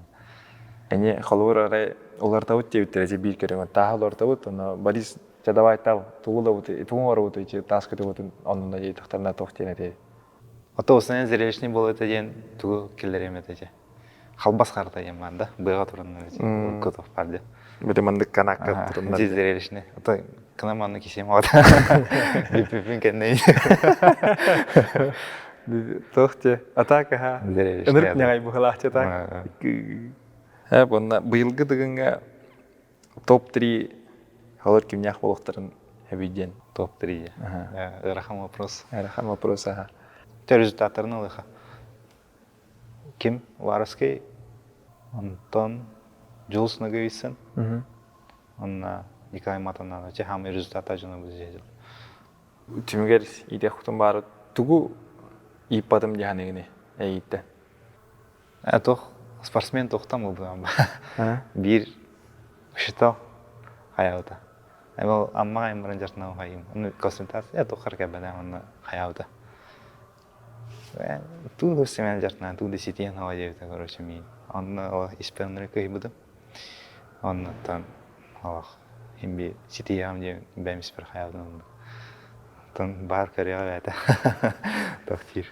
[SPEAKER 3] Эни холобур арай улартабыт диэбиттэрэ дьэ биир көрүҥ тааһы улартабыт ону Борис чэ давай тал тугу ылабыт тугу оҥоробут ити таас көтөбүтүн оннуна диэтэхтэринэ туох диэн этэй
[SPEAKER 1] Ото основной зрелищный буолуо диэн тугу киллэриэм этэ дьэ. Халбас харта диэн баар да, быаҕа тураннар ити урукку баар диэн.
[SPEAKER 3] Били маннык канаакка туруннар.
[SPEAKER 1] Ити зрелищный. Ото кына маннык кисиэм оҕото. Бүппүппүн кэннэ.
[SPEAKER 3] Туох те атака ха. Ынырык ньаҕай быһылаах те так. Э буонна быйылгы дыгыҥҥа топ-3 холор кимнээх буолуохтарын эбий диэн.
[SPEAKER 1] Топ-3 ыарахан вопрос.
[SPEAKER 3] Ыарахан вопрос аха.
[SPEAKER 1] Те результаттарын ылыха. Ким Уваровский, Антон Джулс Ноговицын, онна Николай Матанова, че хамы результата дьоно бу
[SPEAKER 3] Түмүгэр иитэх кутум баары тугу ииппатым диһаныгыны эйиттэн.
[SPEAKER 1] Туох спортсмен туохтан буолбутам биир учутал хайаабыта. Ол Амма аймарын дьартынан хайым. Оны консультация туоххар кэлбэтэ онно хайаабыта. Туу семен дьартынан туу десятиен хава диэбитэ короче миин. Онно ол испэннери кыйбытым. Оннуттан олох химби ситиэҕим диэн бэйэм испэр хайаабытым оннук. Оттон баар көрүөҕэ бэйэтэ тохтиир.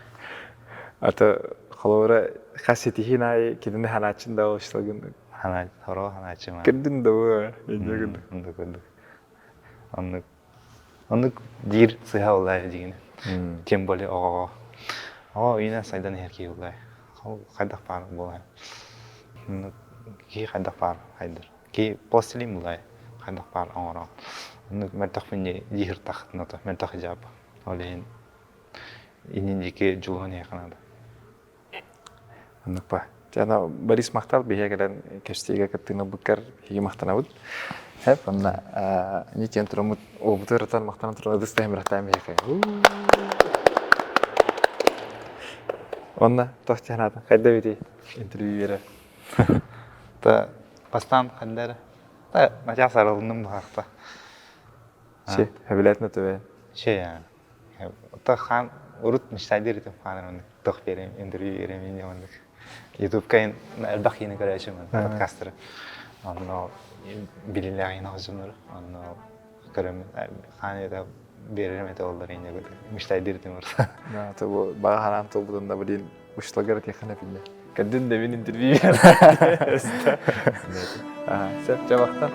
[SPEAKER 3] Ата холобура хас ситиһиин аайы кинини ханааччын да олушталгын
[SPEAKER 1] Хана хоро ханааччым.
[SPEAKER 3] Кирдин да бу
[SPEAKER 1] Оннук курдук. Оннук оннук диир сыһа улаай дигини. Тем более оҕоҕо. Оҕо үйүнэн сайдан иһэр киһи улаай. Хайдах баар буолар. Оннук киһи хайдах баар хайдар. Киһи пластилин булай хайдах баар оҥорон. Оннук мөлтөхпүн диир тахытына мөлтөх дьаапа. Ол иһин иннин диэки дьулуһан иһиэххэ наада.
[SPEAKER 3] Оннук ба. Дьэ, Борис махтал биһиэ кэлэн кэпсэтиигэ кыттыыны ылбыккар биһиги махтанабыт. Хэп, онно нитиэн тураммыт уолбуту ырытан махтанан туран ытыс таһым бирахтаан биһиэхэ. Онно туох чанаатын хайда бити интервью берер.
[SPEAKER 1] Та бастаан ханна эрэ та начаас арылынным быһаахта.
[SPEAKER 3] Си, хэбилээтин өтөбэ.
[SPEAKER 1] Че Та хаан урут мечтайдыр этим хаан оннук туох биэрэм интервью биэрэм инне оннук ютубка элбэх киини көрөөчүмүн подкасттары онно билилээх иин оҕочумнар онно көрөмүн хаан это биэрэрим этэ оллар инне мечтайдыр этим урут.
[SPEAKER 3] Да, то бу баҕа хараан туолбутун да блин ушлагар тиэххин эпинне. Кэрдин да мин интервью. Ага, сөп, чабахтан.